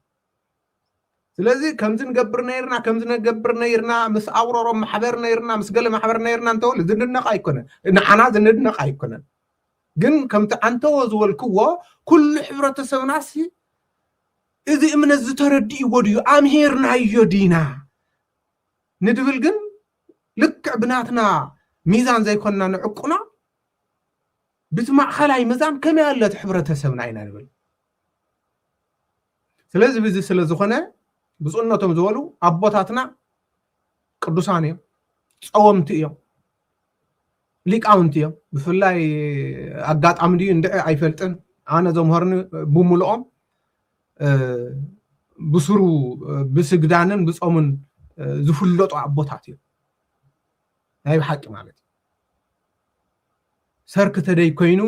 ስለዚ ከምዚ ንገብር ነይርና ከምዚ ንገብር ነይርና ምስ ኣውሮሮም ማሕበር ነይርና ምስ ገለ ማሕበር ነይርና እንተበሉ ዝድነቕ ኣይኮነን። ንዓና ዝንድነቕ ኣይኮነን። ግን ከምቲ ኣንተዎ ዝበልክዎ ኩሉ ሕብረተሰብናሲ እዚ እምነት ዝተረድእዎ ድዩ ኣምሄርናዮ ዲና ንድብል ግን ልክዕ ብናትና ሚዛን ዘይኮንና ንዕቁና ብቲ ማእኸላይ ሚዛን ከመይ ኣለቲ ሕብረተሰብና ኢና ንብል። ስለዚ ብዚ ስለ ዝኾነ ብፁዕነቶም ዝበሉ ኣቦታትና ቅዱሳን እዮም፣ ፀወምቲ እዮም፣ ሊቃውንቲ እዮም። ብፍላይ ኣጋጣሚ ድዩ እንድዒ ኣይፈልጥን ኣነ ዘምሀርኒ ብምልኦም ብስሩ ብስግዳንን ብፆምን ዝፍለጡ ኣቦታት እዮም ናይ ብሓቂ ማለት እዩ። ሰርክ ተደይ ኮይኑ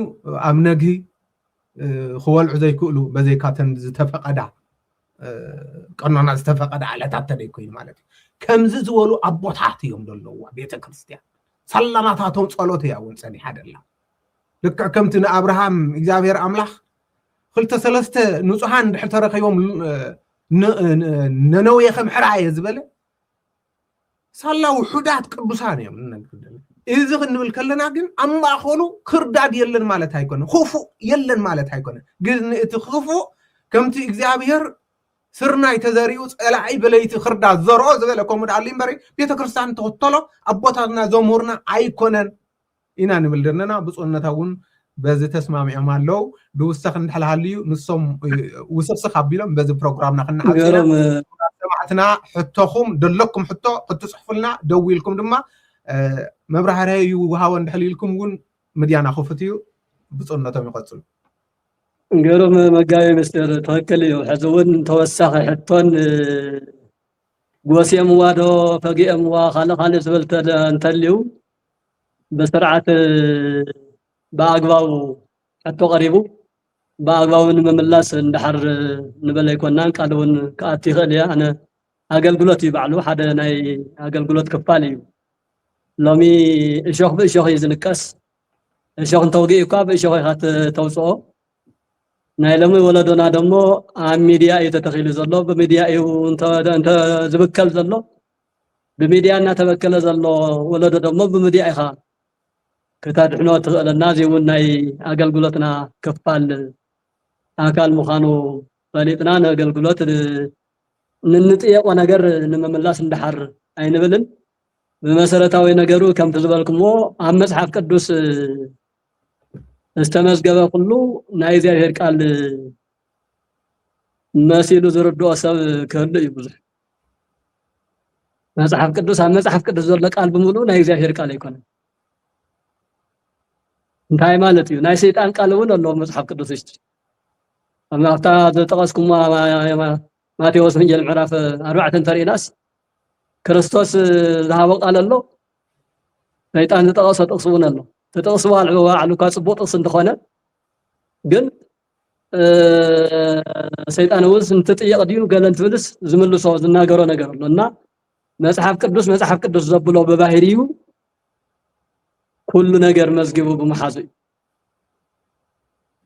ኣብ ነግሂ ክበልዑ ዘይክእሉ በዘይካተን ዝተፈቀዳ ቀኖና ዝተፈቀዳ ዕለታት ተደይ ኮይኑ ማለት እዩ። ከምዚ ዝበሉ ኣቦታት እዮም ዘለዋ ቤተክርስትያን። ሳላማታቶም ፀሎት እያ እውን ፀኒሓ ደላ። ልክዕ ከምቲ ንኣብርሃም እግዚኣብሔር ኣምላኽ ክልተ ሰለስተ ንጹሃን እንድሕር ተረኺቦም ነነዌ ከም ሕራ እየ ዝበለ ሳላ ውሑዳት ቅዱሳን እዮም። እዚ ክንብል ከለና ግን ኣብ ማእኸሉ ክርዳድ የለን ማለት ኣይኮነ፣ ክፉእ የለን ማለት ኣይኮነ። ግን እቲ ክፉእ ከምቲ እግዚኣብሔር ስርናይ ተዘሪኡ ጸላኢ ብለይቲ ክርዳድ ዘርኦ ዝበለ ከምኡ ደኣ እምበሪ ቤተክርስትያን ትኽተሎ ኣቦታትና ዘምህሩና ኣይኮነን ኢና ንብል ዘለና። ብፁዕነታ እውን በዚ ተስማሚዖም ኣለዉ። ድውሰኽ እንድሕልሃልዩ ንሶም ውስኽስኽ ኣቢሎም በዚ ፕሮግራምና ክነዓጽና ሰማዕትና ሕቶኹም ደለኩም ሕቶ ክትፅሕፉልና ደዊልኩም ድማ መብራህርሂ ይውሃቦ እንድሕል ኢልኩም እውን ምድያና ክፉት እዩ። ብፁዕነቶም ይቐፅሉ። ገሮም መጋቢ ምስጢር ትኽክል እዩ። ሕዚ እውን ተወሳኺ ሕቶን ጎስየምዋ ዶ ፈጊኦምዋ ካልእ ካልእ ዝብል እንተልዩ ብስርዓት ብኣግባቡ ሕቶ ቀሪቡ ብኣግባቡ ንምምላስ እንድሓር ንበለ ኣይኮናን ቃል እውን ክኣቲ ይኽእል እየ ኣነ ኣገልግሎት እዩ ባዕሉ ሓደ ናይ ኣገልግሎት ክፋል እዩ ሎሚ እሾኽ ብእሾኽ እዩ ዝንቀስ እሾኽ እንተውግእ እኳ ብእሾኽ ኢኻ ተውፅኦ ናይ ሎሚ ወለዶና ደሞ ኣብ ሚድያ እዩ ተተኺሉ ዘሎ፣ ብሚድያ እዩ እንተ-፣ እንተ-፣ ዝብከል ዘሎ። ብሚድያ እናተበከለ ዘሎ ወለዶ ደሞ ብሚድያ ኢኻ ክተድሕኖ ትኽእለና። እዚ እውን ናይ ኣገልግሎትና ክፋል ኣካል ምዃኑ ፈሊጥና፣ ንኣገልግሎት ን-፣ ንንጥየቆ ነገር ንምምላስ እንደሓር ኣይንብልን። ብመሰረታዊ ነገሩ ከምቲ ዝበልኩምዎ ኣብ መጽሓፍ ቅዱስ ዝተመዝገበ ኩሉ ናይ እግዚኣብሔር ቃል መሲሉ ዝርድኦ ሰብ ክህሉ እዩ ብዙሕ። መጽሓፍ ቅዱስ፣ ኣብ መጽሓፍ ቅዱስ ዘሎ ቃል ብምሉኡ ናይ እግዚኣብሔር ቃል ኣይኮነን። እንታይ ማለት እዩ? ናይ ሰይጣን ቃል እውን ኣሎ ኣብ መጽሓፍ ቅዱስ ውሽጢ። ኣብ፣ ኣብታ ዝጠቐስኩማ ማ-፣ ማ-፣ ማቴዎስ ወንጌል ምዕራፍ ኣርባዕተ እንተሪእናስ፣ ክርስቶስ ዝሃቦ ቃል ኣሎ፣ ሰይጣን ዝጠቐሶ ጥቕሲ እውን ኣሎ። እቲ ጥቕሲ ባዕሉ፣ ባዕሉ እኳ ጽቡቕ ጥቕሲ እንተኾነ፣ ግን፣ እ፣ ሰይጣን እውን እንትጥየቕ ድዩ ገለ እንትብልስ ዝምልሶ፣ ዝናገሮ ነገር ኣሎ። እና መጽሓፍ ቅዱስ፣ መጽሓፍ ቅዱስ ዘብሎ ብባህሪኡ ኩሉ ነገር መዝጊቡ ብምሓዙ እዩ።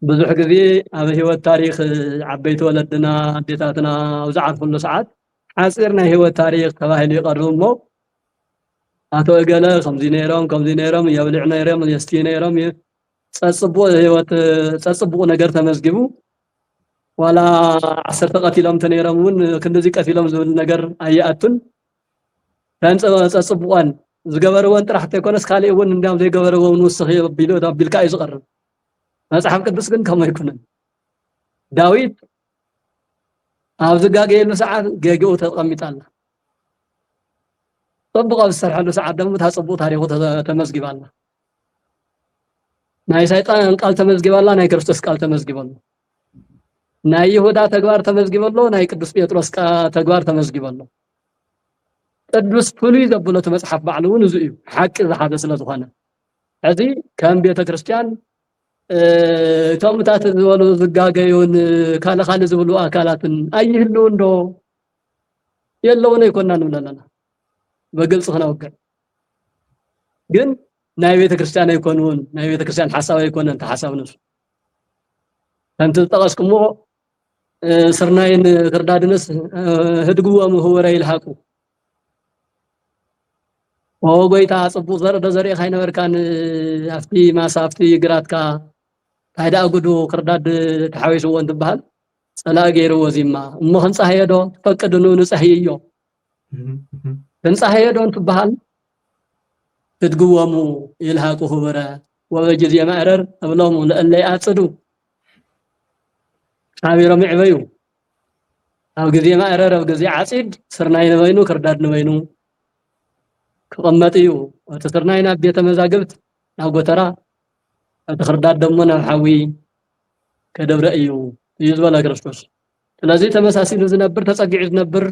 ብዙሕ ግዜ ኣብ ህይወት ታሪኽ ዓበይቲ ወለድና፣ ኣዴታትና ኣብ ዝዓርፍሉ ሰዓት ሓጺር ናይ ህይወት ታሪኽ ተባሂሉ ይቐርብ እሞ፣ ኣቶ እገለ ከምዚ ነይሮም፣ ከምዚ ነይሮም፣ የብልዕ ነይሮም፣ የስትዩ ነይሮም፣ የ-፣ ጸጽቡቕ ህይወት፣ ጸጽቡቕ ነገር ተመዝጊቡ፣ ዋላ ዓሰርተ ቀቲሎም እንተነይሮም እውን ክንድዚ ቀቲሎም ዝብል ነገር ኣይኣቱን። ተን ጸ-፣ ጸጽቡቐን ዝገበርወን ጥራሕ እንተይኮነስ፣ ካልእ እውን እንዲያም ዘይገበርዎ እውን ውስኽ እዩ ኣቢሉ፣ ኣቢልካ እዩ ዝቐርብ። መጽሓፍ ቅዱስ ግን ከምኡ ኣይኮነን። ዳዊት ኣብ ዝጋገየሉ ሰዓት ገግኡ ተቐሚጣ ኣላ። ጽቡቕ ኣብ ዝሰርሐሉ ሰዓት ደግሞ እታ ጽቡቕ ታሪኹ ተ-፣ ተመዝጊባ ኣላ። ናይ ሰይጣን ቃል ተመዝጊባ ኣላ፣ ናይ ክርስቶስ ቃል ተመዝጊቡ ኣሎ። ናይ ይሁዳ ተግባር ተመዝጊቡ ኣሎ፣ ናይ ቅዱስ ጴጥሮስ ቃ-፣ ተግባር ተመዝጊቡ ኣሎ። ቅዱስ ፍሉይ ዘብሎ እቲ መጽሓፍ ባዕሉ እውን እዚ እዩ፣ ሓቂ ዝሓዘ ስለ ዝኾነ። ሕዚ ከም ቤተ ክርስቲያን፣ እ፣ እቶም እታት ዝበሉ ዝጋገዩን ካልእ ካልእ ዝብሉ ኣካላትን ኣይህልውን ዶ? የለውን ኣይኮናን ንብል ኣለና። ብግልጺ ክነውግዕ። ግን ናይ ቤተ ክርስቲያን ኣይኮኑን፣ ናይ ቤተ ክርስቲያን ሓሳብ ኣይኮነን፣ እቲ ሓሳብ ንሱ። ከምቲ ዝጠቐስኩምዎ፣ እ፣ ስርናይን ክርዳድንስ፣ እ፣ ህድግዎም ህወረ ይልሃቁ። ኦ ጎይታ፣ ጽቡቕ ዘርኢ ዶ ዘሪእኻ ኣይነበርካን? ኣብቲ ማሳ፣ ኣብቲ ግራትካ፣ እንታይ ደኣ ጉዱ ክርዳድ ተሓዊስዎ እንትበሃል፣ ጸላኢ ገይርዎ ዚማ። እሞ ክንጻህዮ ዶ ትፈቅድ? ኑ ንጻህይዮ። እህ፣ እህ። ክንጻህዮ ዶ እንትበሃል፣ ህድግዎሙ ይልሃቁ ህቡረ፣ ወበጊዜ ማእረር እብሎሙ ለእለ ይኣጽዱ። ሓቢሮም ይዕበዩ። ኣብ ግዜ ማእረር፣ ኣብ ግዜ ዓጺድ፣ ስርናይ ንበይኑ፣ ክርዳድ ንበይኑ ክቕመጥ እዩ። እቲ ስርናይ ናብ ቤተ መዛግብት፣ ናብ ጎተራ፣ እቲ ክርዳድ ደሞ ናብ ሓዊ ከደብረ እዩ፣ እዩ ዝበለ ክርስቶስ። ስለዚ ተመሳሲሉ ዝነብር፣ ተጸጊዑ ዝነብር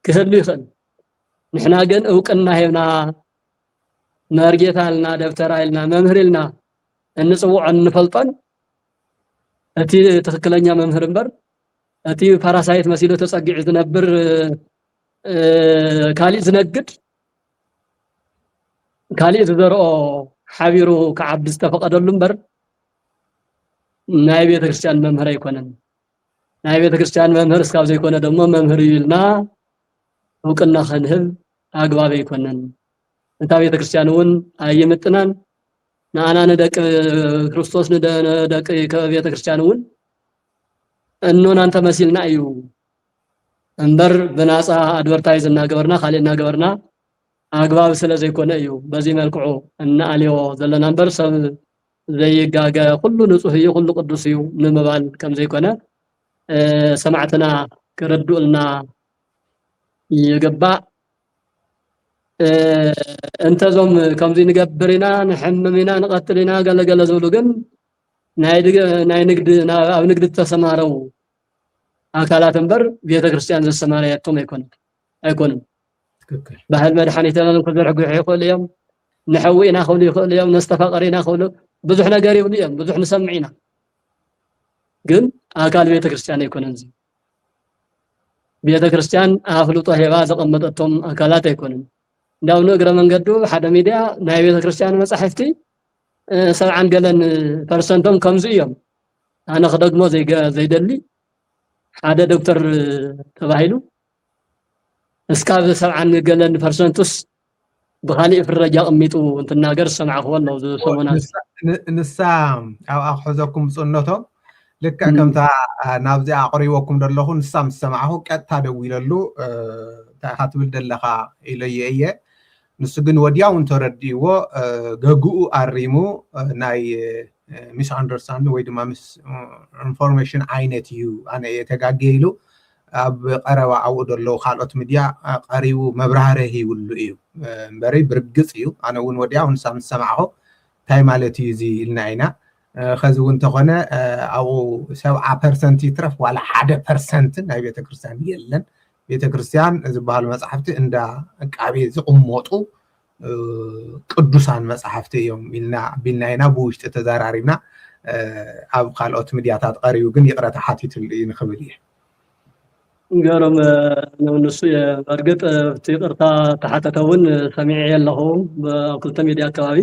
ክህሉ ይኽእል። ንሕና ግን እውቅና ሂብና፣ መርጌታ ኢልና፣ ደብተራ ኢልና፣ መምህር ኢልና እንጽውዖን እንፈልጦን እቲ ትኽክለኛ መምህር እምበር፣ እቲ ፓራሳይት መሲሉ ተጸጊዑ ዝነብር፣ እ፣ ካሊእ ዝነግድ፣ ካሊእ ዝዘርኦ ሓቢሩ ክዓቢ ዝተፈቐደሉ እምበር፣ ናይ ቤተ ክርስቲያን መምህር ኣይኮነን። ናይ ቤተ ክርስቲያን መምህር እስካብ ዘይኮነ ደሞ መምህር እዩ ኢልና እውቅና ክንህብ ኣግባብ ኣይኮነን። እታ ቤተ ክርስቲያን እውን ኣይምጥናን። ንኣና ንደቂ ክርስቶስ፣ ንደ-፣ ንደቂ ከ-፣ ቤተ ክርስቲያን እውን እኖና እንተመሲልና እዩ እምበር፣ ብናጻ ኣድቨርታይዝ እናገበርና፣ ካልእ እናገበርና ኣግባብ ስለ ዘይኮነ እዩ በዚ መልክዑ እንኣልዮ ዘለና እምበር፣ ሰብ ዘይጋገ፣ ኩሉ ንጹህ እዩ፣ ኩሉ ቅዱስ እዩ ንምባል ከም ዘይኮነ፣ እ፣ ሰማዕትና ክርድኡልና ይግባእ። እ፣ እንተዞም ከምዚ ንገብር ኢና፣ ንሕምም ኢና፣ ንቐትል ኢና፣ ገለ ገለ ዝብሉ ግን ናይ ድግ-፣ ናይ ንግድ፣ ና-፣ ኣብ ንግድ ዝተሰማረው ኣካላት እምበር ቤተ ክርስቲያን ዘሰማረያቶም ኣይኮነን፣ ኣይኮኑን። ትክክል። ባህል መድሓኒት ክዘርግሑ ይኽእሉ እዮም፣ ንሕዊ ኢና ክብሉ ይኽእሉ እዮም፣ ነስተፋቕር ኢና ክብሉ፣ ብዙሕ ነገር ይብሉ እዮም፣ ብዙሕ ንሰምዕ ኢና። ግን ኣካል ቤተ ክርስቲያን ኣይኮነን እዚ። ቤተ ክርስቲያን ኣፍልጦ ሂባ ዘቐመጠቶም ኣካላት ኣይኮኑን። እንዳው ንእግረ መንገዱ ሓደ ሚድያ ናይ ቤተ ክርስቲያን መጻሕፍቲ፣ እ፣ ሰብዓን ገለን ፐርሰንቶም ከምዚ እዮም። ኣነ ክደግሞ ዘይገ- ዘይደሊ ሓደ ዶክተር ተባሂሉ እስካብ ሰብዓን ገለን ፐርሰንቱስ ብኻሊእ ፍረጃ ኣቐሚጡ እንትናገር ዝሰማዕክዎ ኣሎ። እዚ ሰሙናት ንሳ- ን- ንሳ ኣብኣ ክሕዘኩም ብፁዕነቶም ልክዕ ከምታ ናብዚኣ ኣቕሪበኩም ዘለኹ ንሳ ምስ ሰማዕኹ ቀጥታ ደዊለሉ እንታይ ኢኻ ትብል ዘለኻ ኢለዮ እየ። ንሱ ግን ወዲያው እንተረዲእዎ ገግኡ ኣሪሙ ናይ ሚስ ኣንደርስታንድ ወይ ድማ ምስ ኢንፎርሜሽን ዓይነት እዩ ኣነ እየ ተጋግየ ኢሉ ኣብ ቀረባ ኣብኡ ዘለዉ ካልኦት ሚድያ ቀሪቡ መብራህርሂ ይብሉ እዩ እምበሪ ብርግፅ እዩ። ኣነ እውን ወዲያው ንሳ ምስ ሰማዕኹ እንታይ ማለት እዩ እዚ ኢልና ኢና። ከዚ እውን እንተኾነ ኣብኡ ሰብዓ ፐርሰንት ይትረፍ ዋላ ሓደ ፐርሰንት ናይ ቤተክርስትያን የለን። ቤተክርስትያን ዝበሃሉ መፅሓፍቲ እንዳ ዕቃቤ ዝቕመጡ ቅዱሳን መፅሓፍቲ እዮም ኢልና ቢልና ኢና ብውሽጢ ተዘራሪብና። ኣብ ካልኦት ሚድያታት ቀሪቡ ግን ይቕረታ ሓቲትሉ እዩ ንኽብል እየ። ገሮም ንሱ እየ። በእርግጥ እቲ ይቕርታ ተሓተተ እውን ሰሚዐ ኣለኹ ኣብ ክልተ ሚድያ ኣከባቢ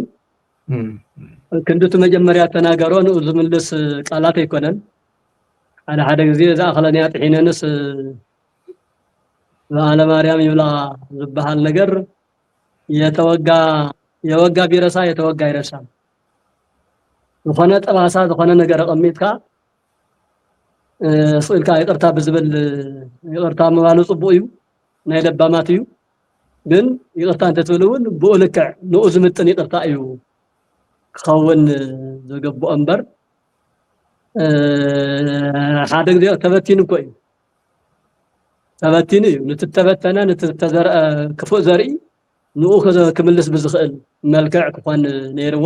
ክንድቲ መጀመርያ ተናገሮ ንኡ ዝምልስ ቃላት ኣይኮነን። ሓደ ሓደ ግዜ ዝኣኸለንያ ጥሒነንስ በዓለ ማርያም ይብላ ዝበሃል ነገር የተወጋ የወጋ ቢረሳ የተወጋ ይረሳ። ዝኾነ ጠባሳ ዝኾነ ነገር ኣቐሚጥካ ስኢልካ ይቕርታ ብዝብል ይቕርታ ምባሉ ፅቡቕ እዩ፣ ናይ ለባማት እዩ። ግን ይቕርታ እንተትብል እውን ብኡ ልክዕ ንኡ ዝምጥን ይቕርታ እዩ ክኸውን ዝግብኦ እምበር ሓደ ግዜ ተበቲኑ እኮ እዩ ተበቲኑ እዩ። ንትተበተነ ንትተዘርአ ክፉእ ዘርኢ ንኡ ክምልስ ብዝኽእል መልክዕ ክኾን ነይርዎ።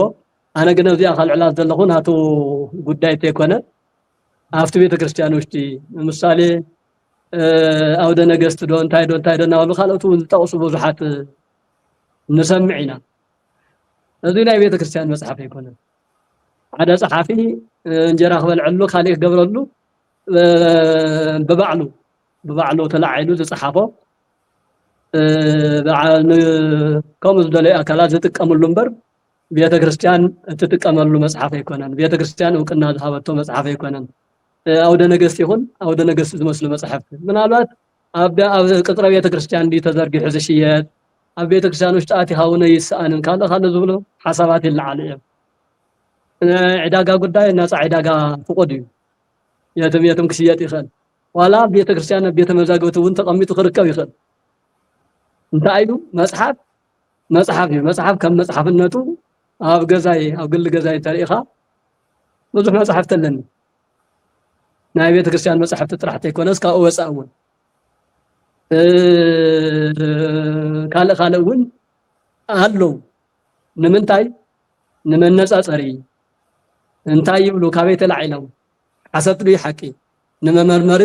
ኣነ ግን ኣብዚኣ ከልዕላ ዘለኹ ናቱ ጉዳይ እንተይኮነ ኣብቲ ቤተ ክርስቲያን ውሽጢ ምሳሌ ኣውደ ነገስት ዶ እንታይ ዶ እንታይ ዶ እናበሉ ካልኦት እውን ዝጠቕሱ ብዙሓት ንሰምዕ ኢና። እዚ ናይ ቤተ ክርስቲያን መፅሓፍ ኣይኮነን። ሓደ ፀሓፊ እንጀራ ክበልዐሉ ካሊእ ክገብረሉ ብባዕሉ ብባዕሉ ተላዒሉ ዝፀሓፎ ከምኡ ዝደለዩ ኣካላት ዝጥቀምሉ እምበር ቤተ ክርስቲያን እትጥቀመሉ መፅሓፍ ኣይኮነን። ቤተ ክርስቲያን እውቅና ዝሃበቶ መፅሓፍ ኣይኮነን። ኣውደ ነገስት ይኹን ኣውደ ነገስት ዝመስሉ መፅሓፍቲ ምናልባት ኣብ ቅፅረ ቤተ ክርስቲያን እንዲ ተዘርጊሑ ዝሽየጥ ኣብ ቤተ ክርስቲያን ውሽጢ ኣቲኻ እውን ኣይሰኣንን ካልእ ካልእ ዝብሉ ሓሳባት ይለዓሉ እዮም። ዕዳጋ ጉዳይ ናፃ ዕዳጋ ፍቁድ እዩ። የትም የትም ክሽየጥ ይኽእል። ዋላ ቤተ ክርስቲያን ኣብ ቤተ መዛግብቲ እውን ተቐሚጡ ክርከብ ይኽእል። እንታይ ኢሉ መፅሓፍ መፅሓፍ እዩ። መፅሓፍ ከም መፅሓፍነቱ ኣብ ገዛይ ኣብ ግሊ ገዛይ እንተሪኢኻ ብዙሕ መፅሓፍቲ ኣለኒ። ናይ ቤተ ክርስቲያን መፅሓፍቲ ጥራሕ ተይኮነስ ካብኡ ወፃኢ እውን ካልእ ካልእ እውን ኣለዉ። ንምንታይ? ንመነፃፀሪ እንታይ ይብሉ፣ ካበይ ተላዒሎም፣ ሓሰት ድዩ ሓቂ ንመመርመሪ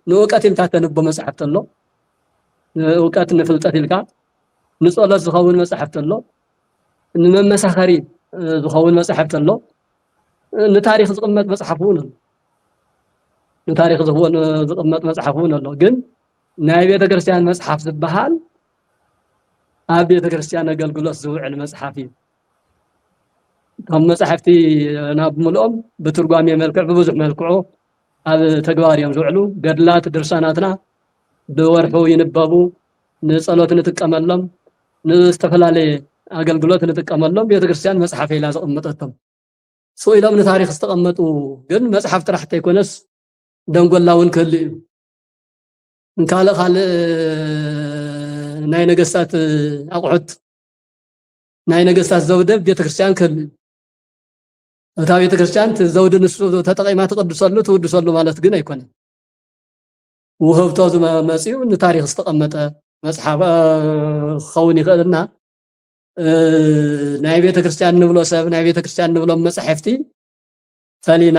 ንእውቀት ኢልካ ተንቦ መፅሓፍቲ ኣሎ። ንእውቀት ንፍልጠት ኢልካ ንፀሎት ዝኸውን መፅሓፍቲ ኣሎ። ንመመሳኸሪ ዝኸውን መፅሓፍቲ ኣሎ። ንታሪክ ዝቕመጥ መፅሓፍ እውን ኣሎ። ንታሪክ ዝቕመጥ መፅሓፍ እውን ኣሎ። ግን ናይ ቤተክርስትያን መፅሓፍ ዝበሃል ኣብ ቤተክርስትያን ኣገልግሎት ዝውዕል መፅሓፍ እዩ። እቶም መፃሕፍቲ ናብ ምልኦም ብትርጓሜ መልክዕ ብብዙሕ መልክዑ ኣብ ተግባር እዮም ዝውዕሉ። ገድላት ድርሳናትና ብወርሑ ይንበቡ፣ ንፀሎት ንጥቀመሎም፣ ንዝተፈላለየ ኣገልግሎት ንጥቀመሎም ቤተክርስትያን መፅሓፍ ኢላ ዘቐመጠቶም። ስቕ ኢሎም ንታሪክ ዝተቐመጡ ግን መፅሓፍ ጥራሕ እንተይኮነስ ደንጎላ እውን ክህሉ እዩ። ካልእ ካልእ ናይ ነገስታት ኣቑሑት ናይ ነገስታት ዘውደ ቤተክርስትያን ክህሉ እዩ። እታ ቤተክርስትያን ዘውዲ ንሱ ተጠቂማ ትቅድሰሉ ትውድሰሉ ማለት ግን ኣይኮነን። ውህብቶ መፅኡ ንታሪክ ዝተቐመጠ መፅሓፍ ክኸውን ይኽእልና ናይ ቤተክርስትያን ንብሎ ሰብ ናይ ቤተክርስትያን ንብሎም መፃሕፍቲ ፈሊና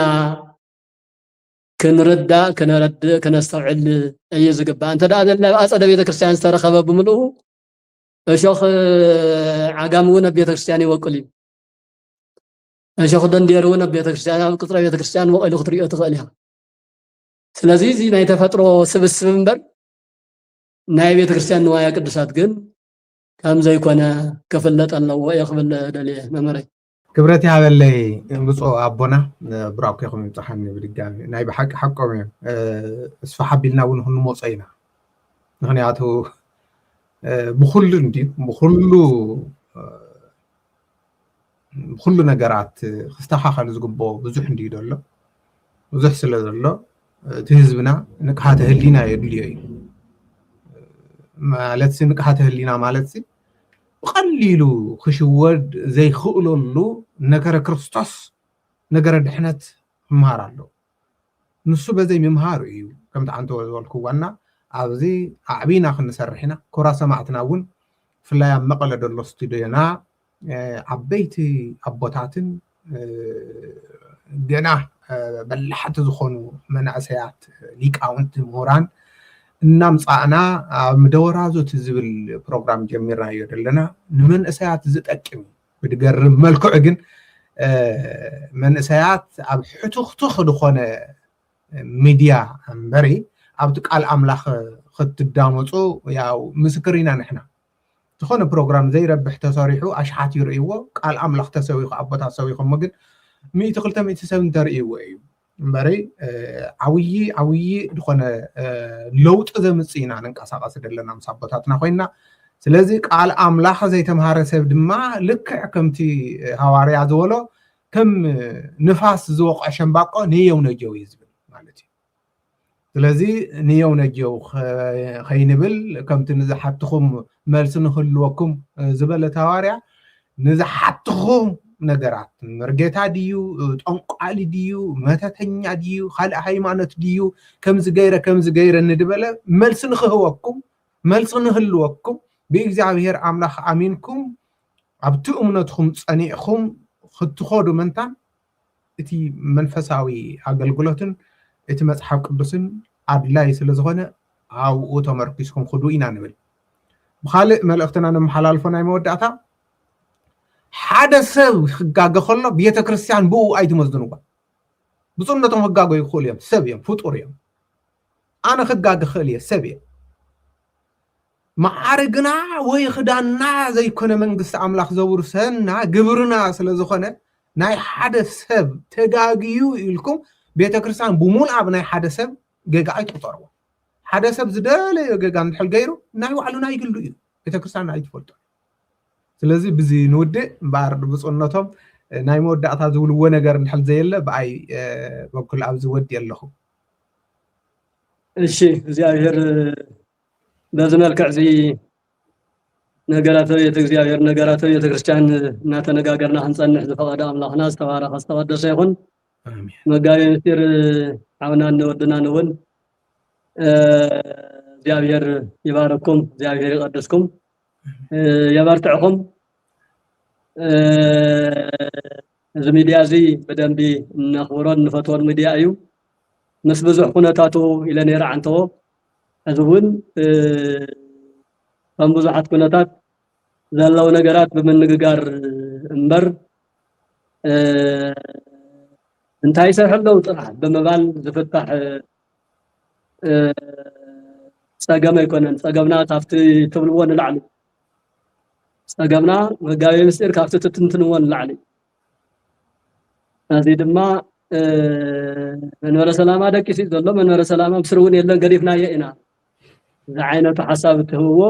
ክንርዳእ ክነረድእ ክነስተውዕል እዩ ዝግባእ። እንተ ደኣ ዘለ ኣብ ኣፀደ ቤተክርስትያን ዝተረኸበ ብምልኡ እሾኽ ዓጋም እውን ኣብ ቤተክርስትያን ይወቅል እዩ። እሾኽ ደንዴር እውን ኣብ ቤተክርስትያን ኣብ ቅፅረ ቤተክርስትያን ወቂሉ ክትሪኦ ትኽእል ኢኻ። ስለዚ እዚ ናይ ተፈጥሮ ስብስብ እምበር ናይ ቤተክርስትያን ንዋያ ቅዱሳት ግን ከም ዘይኮነ ክፍለጥ ኣለዎ እየ ክብል ደልየ መምህረይ። ክብረት ይሃበለይ ብፁዕ ኣቦና። ብራኮኹም ይብፅሓኒ ብድጋሚ። ናይ ብሓቂ ሓቆም እዮም። እስፋሕ ኣቢልና እውን ክንመፆ ኢና። ምክንያቱ ብኩሉ እንድዩ ብኩሉ ብኩሉ ነገራት ክስተኻኸል ዝግብኦ ብዙሕ እንድዩ ዘሎ። ብዙሕ ስለ ዘሎ እቲ ህዝብና ንቅሓተ ህሊና የድልዮ እዩ። ማለት ንቅሓተ ህሊና ማለት ብቐሊሉ ክሽወድ ዘይክእለሉ ነገረ ክርስቶስ ነገረ ድሕነት ክምሃር ኣለዎ። ንሱ በዘይ ምምሃሩ እዩ። ከምቲ ዓንተወ ዝበልክዋና ኣብዚ ኣዕቢና ክንሰርሕ ኢና። ክቡራት ሰማዕትና እውን ብፍላይ ኣብ መቐለ ዘሎ ስቱድዮና ዓበይቲ ኣቦታትን ገና በላሕቲ ዝኾኑ መናእሰያት ሊቃውንቲ ምሁራን እናምፃእና ኣብ ምደወራዙት ዝብል ፕሮግራም ጀሚርናዮ ዘለና። ንመንእሰያት ዝጠቅም እዩ። ብድገርም መልክዑ ግን መንእሰያት ኣብ ሕቱኽቱኽ ዝኾነ ሚድያ እምበሪ ኣብቲ ቃል ኣምላኽ ክትዳመፁ ያው ምስክር ኢና ንሕና። ዝኾነ ፕሮግራም ዘይረብሕ ተሰሪሑ ኣሽሓት ይርእይዎ። ቃል ኣምላኽ ተሰቢኹ ኣቦታት ሰቢኹሞ ግን ሚእቲ ክልተ ሚእቲ ሰብ እንተርእይዎ እዩ እምበሪ ዓብዪ ዓብዪ ዝኾነ ለውጢ ዘምፅእ ኢና ንንቀሳቐስ ዘለና ምስ ኣቦታትና ኮይና። ስለዚ ቃል ኣምላኽ ዘይተምሃረ ሰብ ድማ ልክዕ ከምቲ ሃዋርያ ዝበሎ ከም ንፋስ ዝወቕዖ ሸምባቆ ንየው ነጀው እዩ ዝብል ማለት እዩ። ስለዚ ንየው ነጀው ከይንብል ከምቲ ንዝሓትኹም መልሲ ንክህልወኩም ዝበለ ሃዋርያ ንዝሓትኹም ነገራት መርጌታ ድዩ፣ ጠንቋሊ ድዩ፣ መተተኛ ድዩ፣ ካልእ ሃይማኖት ድዩ፣ ከምዚ ገይረ ከምዚ ገይረ ንድበለ መልሲ ንክህወኩም መልሲ ንህልወኩም ብእግዚኣብሔር ኣምላኽ ኣሚንኩም ኣብቲ እምነትኩም ጸኒዕኩም ክትኸዱ ምእንታን እቲ መንፈሳዊ ኣገልግሎትን እቲ መጽሓፍ ቅዱስን ኣድላይ ስለ ዝኾነ ኣብኡ ተመርኪስኩም ክዱ ኢና ንብል። ብኻልእ መልእኽትና ነመሓላልፎ ናይ መወዳእታ ሓደ ሰብ ክጋገ ከሎ ቤተ ክርስቲያን ብኡ ኣይትመዝንዋ። ብፁዕነቶም ክጋገዩ ክኽእሉ እዮም፣ ሰብ እዮም፣ ፍጡር እዮም። ኣነ ክጋገ ክኽእል እየ፣ ሰብ እየ። መዓርግና ወይ ክዳንና ዘይኮነ መንግስቲ ኣምላኽ ዘውርሰና ግብርና ስለ ዝኾነ ናይ ሓደ ሰብ ተጋግዩ ኢልኩም ቤተ ክርስቲያን ብሙልኣ ብናይ ሓደ ሰብ ጌጋ ኣይትቁጠርዎ። ሓደ ሰብ ዝደለዮ ጌጋ እንድሕር ገይሩ ናይ ባዕሉ ናይ ግሉ እዩ። ቤተ ክርስቲያን ኣይትፈልጦ። ስለዚ ብዚ ንውድእ እምበኣር ብፁዕነቶም ናይ መወዳእታ ዝብልዎ ነገር እንድሕር ዘየለ ብኣይ በኩል ኣብዚ ወዲ ኣለኹ። እሺ እግዚኣብሔር በዚ መልክዕ እዚ ነገራተ ቤተ እግዚኣብሔር ነገራተ ቤተ ክርስቲያን እናተነጋገርና ክንጸንሕ ዝፈቐደ ኣምላኽና ዝተባረኸ ዝተቐደሰ ይኹን። መጋቤ ምስጢር ሓውናን ወድናን እውን እግዚኣብሔር ይባረኩም፣ እግዚኣብሔር ይቐድስኩም፣ የበርትዕኹም። እዚ ሚድያ እዚ ብደንቢ እነኽብሮን እንፈትዎን ሚድያ እዩ። ምስ ብዙሕ ኩነታቱ ኢለ ነይረ ዓንተዎ። ሕዚ እውን ከም ብዙሓት ኩነታት ዘለዉ ነገራት ብምንግጋር እምበር እንታይ ይሰርሑ ኣለዉ ጥራሕ ብምባል ዝፍታሕ ፀገም ኣይኮነን። ፀገምና ካብቲ ትብልዎ ንላዕሊ፣ ፀገምና መጋቤ ምስጢር ካብቲ ትትንትንዎ ንላዕሊ። እዚ ድማ መንበረ ሰላማ ደቂሱ እዩ ዘሎ። መንበረ ሰላማ ምስሪ እውን የለን፣ ገዲፍናዮ ኢና። እዚ ዓይነቱ ሓሳብ እትህብዎ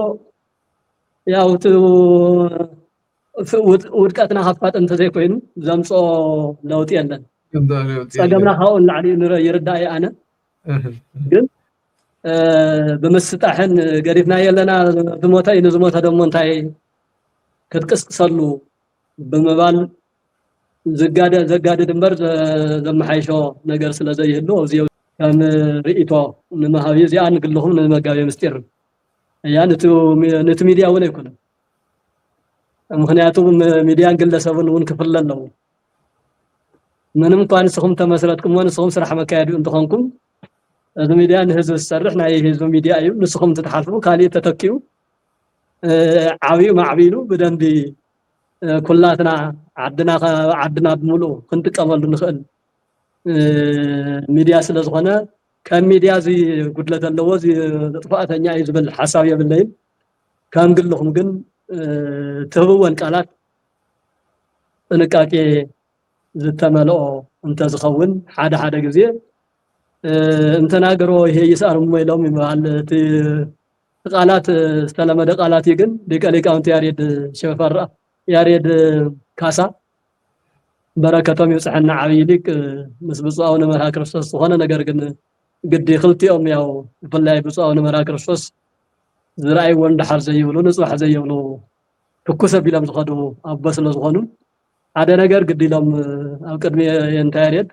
ያው እቲ ውድቀትና ከፋጥን እንተዘይኮይኑ ዘምፅኦ ለውጢ የለን። ፀገምና ካብኡ ንላዕሊ ይርዳእ ኣነ ግን ብምስጣሕን ገዲፍናዮ ኣለና፣ ዝሞተ እዩ፣ ንዝሞተ ደሞ እንታይ ክትቅስቅሰሉ ብምባል ዘጋድድ እምበር ዘመሓይሾ ነገር ስለ ዘይህሉ ኣብዚ ከም ርእይቶ ንምሃብ እዩ። እዚኣ ንግልኹም ንመጋቤ ምስጢር እያ፣ ነቲ ሚድያ እውን ኣይኮነን። ምክንያቱ ሚድያን ግለሰብን እውን ክፍለ ኣለዎ። ምንም እኳ ንስኹም ተመስረትኩምዎ ንስኹም ስራሕ መካየዱ እንተኾንኩም እዚ ሚድያ ንህዝቢ ዝሰርሕ ናይ ህዝቢ ሚድያ እዩ። ንስኹም እንትትሓልፉ ካሊእ ተተኪኡ ዓብዩ ማዕቢሉ ብደንቢ ኩላትና ዓድና ዓድና ብምሉኡ ክንጥቀመሉ ንኽእል ሚድያ ስለ ዝኾነ ከም ሚድያ እዚ ጉድለት ኣለዎ፣ እዚ ጥፋእተኛ እዩ ዝብል ሓሳብ የብለይን። ከም ግልኹም ግን ትህብወን ቃላት ጥንቃቄ ዝተመልኦ እንተዝኸውን፣ ሓደ ሓደ ግዜ፣ እ፣ እንተናገሮ ይሄ ይስኣር እሞ ኢሎም ይበሃል። እቲ ቃላት፣ እ፣ ዝተለመደ ቃላት እዩ፣ ግን ሊቀ ሊቃውንቲ ያሬድ ሽፈራ፣ ያሬድ ካሳ፣ በረከቶም ይብፅሐና፣ ዓብዪ ሊቅ፣ እ፣ ምስ ብፁዕ ኣቡነ መርሃ ክርስቶስ ዝኾነ ነገር ግን ግዲ ክልቲኦም፣ ያው ብፍላይ ብፁዕ ኣቡነ መርሃ ክርስቶስ ዝረኣይዎ እንዳሓር ዘይብሉ፣ ንፅባሕ ዘይብሉ፣ ትኩስ ኣቢሎም ዝኸዱ ኣቦ ስለ ዝኾኑ፣ ሓደ ነገር ግዲ ኢሎም፣ እ፣ ኣብ ቅድሚ የንታ ያሬድ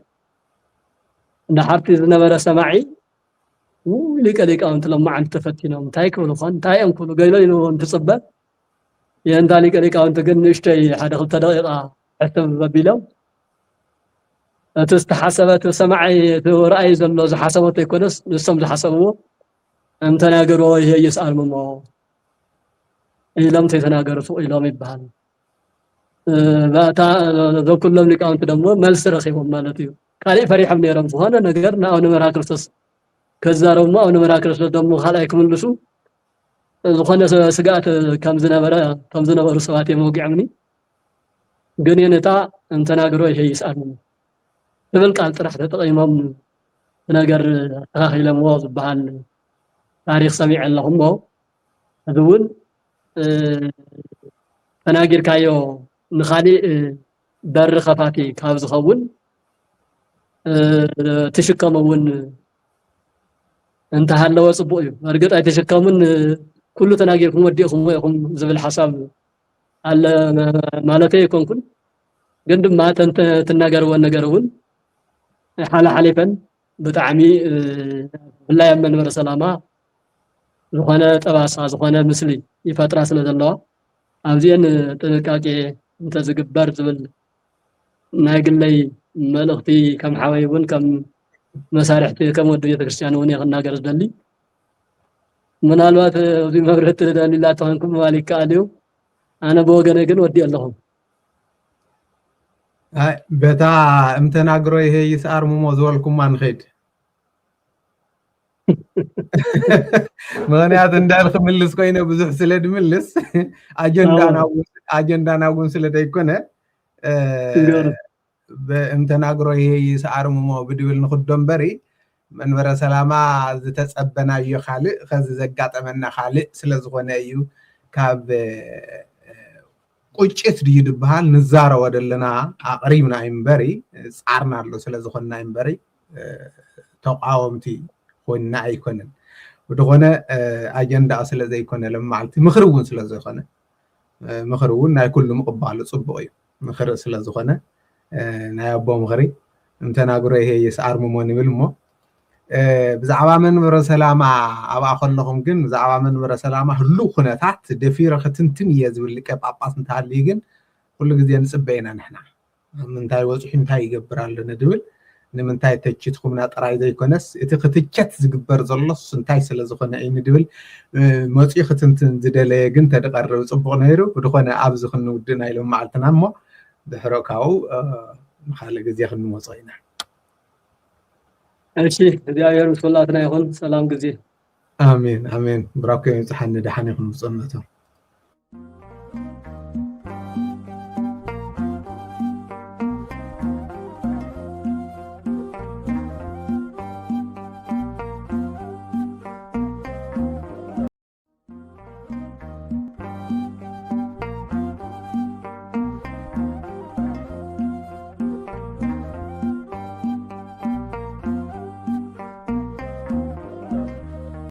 እንዳ ሓርቲ ዝነበረ ሰማዒ፣ ውይ፣ ሊቀ ሊቃውንቲ ሎማዓንቲ ተፈቲኖም፣ እንታይ ክብሉ ኾን፣ እንታይ እዮም ክብሉ፣ ገሎ ኢሉ እንትጽበ፣ የእንታ ሊቀ ሊቃውንቲ ግን ንእሽተይ ሓደ ክልተ ደቂቃ ሕስብ ኣቢሎም፣ እቲ ዝተሓሰበ፣ እቲ ሰማዒ፣ እቲ ረኣይ ዘሎ ዝሓሰቦ እንተይኮነስ፣ ንሶም ዝሓሰብዎ፣ "እም ተናገሮ ይሄ ይስኣር ምሞ" ኢሎም ተይተናገሩ ስቕ ኢሎም ይበሃል። እ፣ ባእታ፣ እዞም ኩሎም ሊቃውንቲ ደሞ መልሲ ረኺቦም ማለት እዩ። ካሊእ ፈሪሖም ነይሮም፣ ዝኾነ ነገር ንኣቡነ መርሃ ክርስቶስ ከዛረቡ እሞ፣ ኣቡነ መርሃ ክርስቶስ ደሞ ካልኣይ ክምልሱ፣ ዝኾነ ሰ-፣ ስግኣት ከም ዝነበረ፣ ከም ዝነበሩ ሰባት እዮም ኣውጊዖምኒ። ግን የነታ እንተናግሮ ይሄ ይስኣል ትብል ቃል ጥራሕ ተጠቒሞም ነገር ኣስተኻኺለምዎ ዝበሃል ታሪኽ ሰሚዐ ኣለኹ እሞ፣ እዚ እውን፣ እ፣ ተናጊርካዮ ንኻሊእ፣ እ፣ በሪ ኸፋቲ ካብ ዝኸውን፣ እ፣ ትሽከሞ እውን እንተሃለወ ጽቡቕ እዩ። እርግጥ ኣይተሸከሙን፣ እ፣ ኩሉ ተናጊርኩም ወዲእኹምዎ ኢኹም ዝብል ሓሳብ ኣለ ማለተይ ኣይኮንኩን። ግን ድማ እተን ተ-፣ ትናገርወን ነገር እውን ሓላሓሊፈን ብጣዕሚ፣ እ፣ ብፍላይ ኣብ መንበረ ሰላማ ዝኾነ ጠባሳ፣ ዝኾነ ምስሊ ይፈጥራ ስለ ዘለዋ፣ ኣብዚአን ጥንቃቄ እንተዝግበር ዝብል ናይ ግለይ መልእኽቲ ከም ሓወይ እውን ከም መሳርሕቲ ከም ወዲ ቤተክርስትያን እውን እየ ክናገር ዝደሊ። ምናልባት ኣብዚ መብርህቲ ትደልዩላ ተኾንኩም ምባል ይከኣል እዩ። ኣነ ብወገነይ ግን ወዲእ ኣለኹም። ኣይ፣ በታ እምተናግሮ ይሄ ይስኣር ምሞ ዝበልኩማ ንኸይድ። ምኽንያቱ እንዳል ክምልስ ኮይነ ብዙሕ ስለ ድምልስ፣ ኣጀንዳና ኣዎ። እውን፣ ኣጀንዳና እውን ስለ ደይኮነ፣ እ፣ ንገሩ። ብ-፣ እምተናግሮ ይሄ ይስኣር ምሞ ብድብል ንኽዶ እምበሪ፣ መንበረ ሰላማ ዝተጸበናዮ ካልእ፣ ከዚ ዘጋጠመና ካልእ ስለ ዝኾነ እዩ። ካብ፣ እ፣ ቁጭት ድዩ ድበሃል፣ ንዛረቦ ዘለና ኣቕሪብና እዩ እምበሪ፣ ጻርና ኣሎ ስለ ዝኾንና እዩ እምበሪ፣ እ፣ ተቃወምቲ ኮይንና ኣይኮነን። ብድኾነ፣ እ፣ ኣጀንዳ ስለ ዘይኮነ፣ ለማዓልቲ ምኽሪ እውን ስለ ዝኾነ፣ እ፣ ምኽሪ እውን ናይ ኩሉ ምቕባሉ ጽቡቕ እዩ። ምኽሪ ስለ ዝኾነ፣ እ፣ ናይ ኣቦ ምኽሪ እንተናግሮ ይሄ ይስኣር ምሞ ንብል እሞ፣ እ፣ ብዛዕባ መንበረ ሰላማ ኣብኣ ከለኹም ግን፣ ብዛዕባ መንበረ ሰላማ ህሉው ኩነታት ደፊረ ክትንትን እየ ዝብል ሊቀ ጳጳስ እንተሃልዩ ግን፣ ኩሉ ግዜ ንጽበ ኢና ንሕና። ኣብ ምንታይ በጺሑ፣ እንታይ ይገብር ኣሎ ንድብል፣ ንምንታይ ተችትኩምና ጥራይ ዘይኮነስ፣ እቲ ክትቸት ዝግበር ዘሎስ እንታይ ስለ ዝኾነ እዩ ንድብል፣ እ፣ መጺኡ ክትንትን ዝደለየ ግን ተድቐርብ ጽቡቕ ነይሩ። ብድኾነ ኣብዚ ክንውድእ ናይ ሎምዓልትና እሞ፣ ድሕሮ ካብኡ፣ እ፣ ንኻልእ ግዜ ክንመጾ ኢና። እሺ፣ እግዚኣብሔር ምስ ኩላትና ይኹን። ሰላም ግዜ። ኣሜን፣ ኣሜን። ብራኮ ይብጽሓኒ፣ ደሓን ይኹን ብጾመቶም።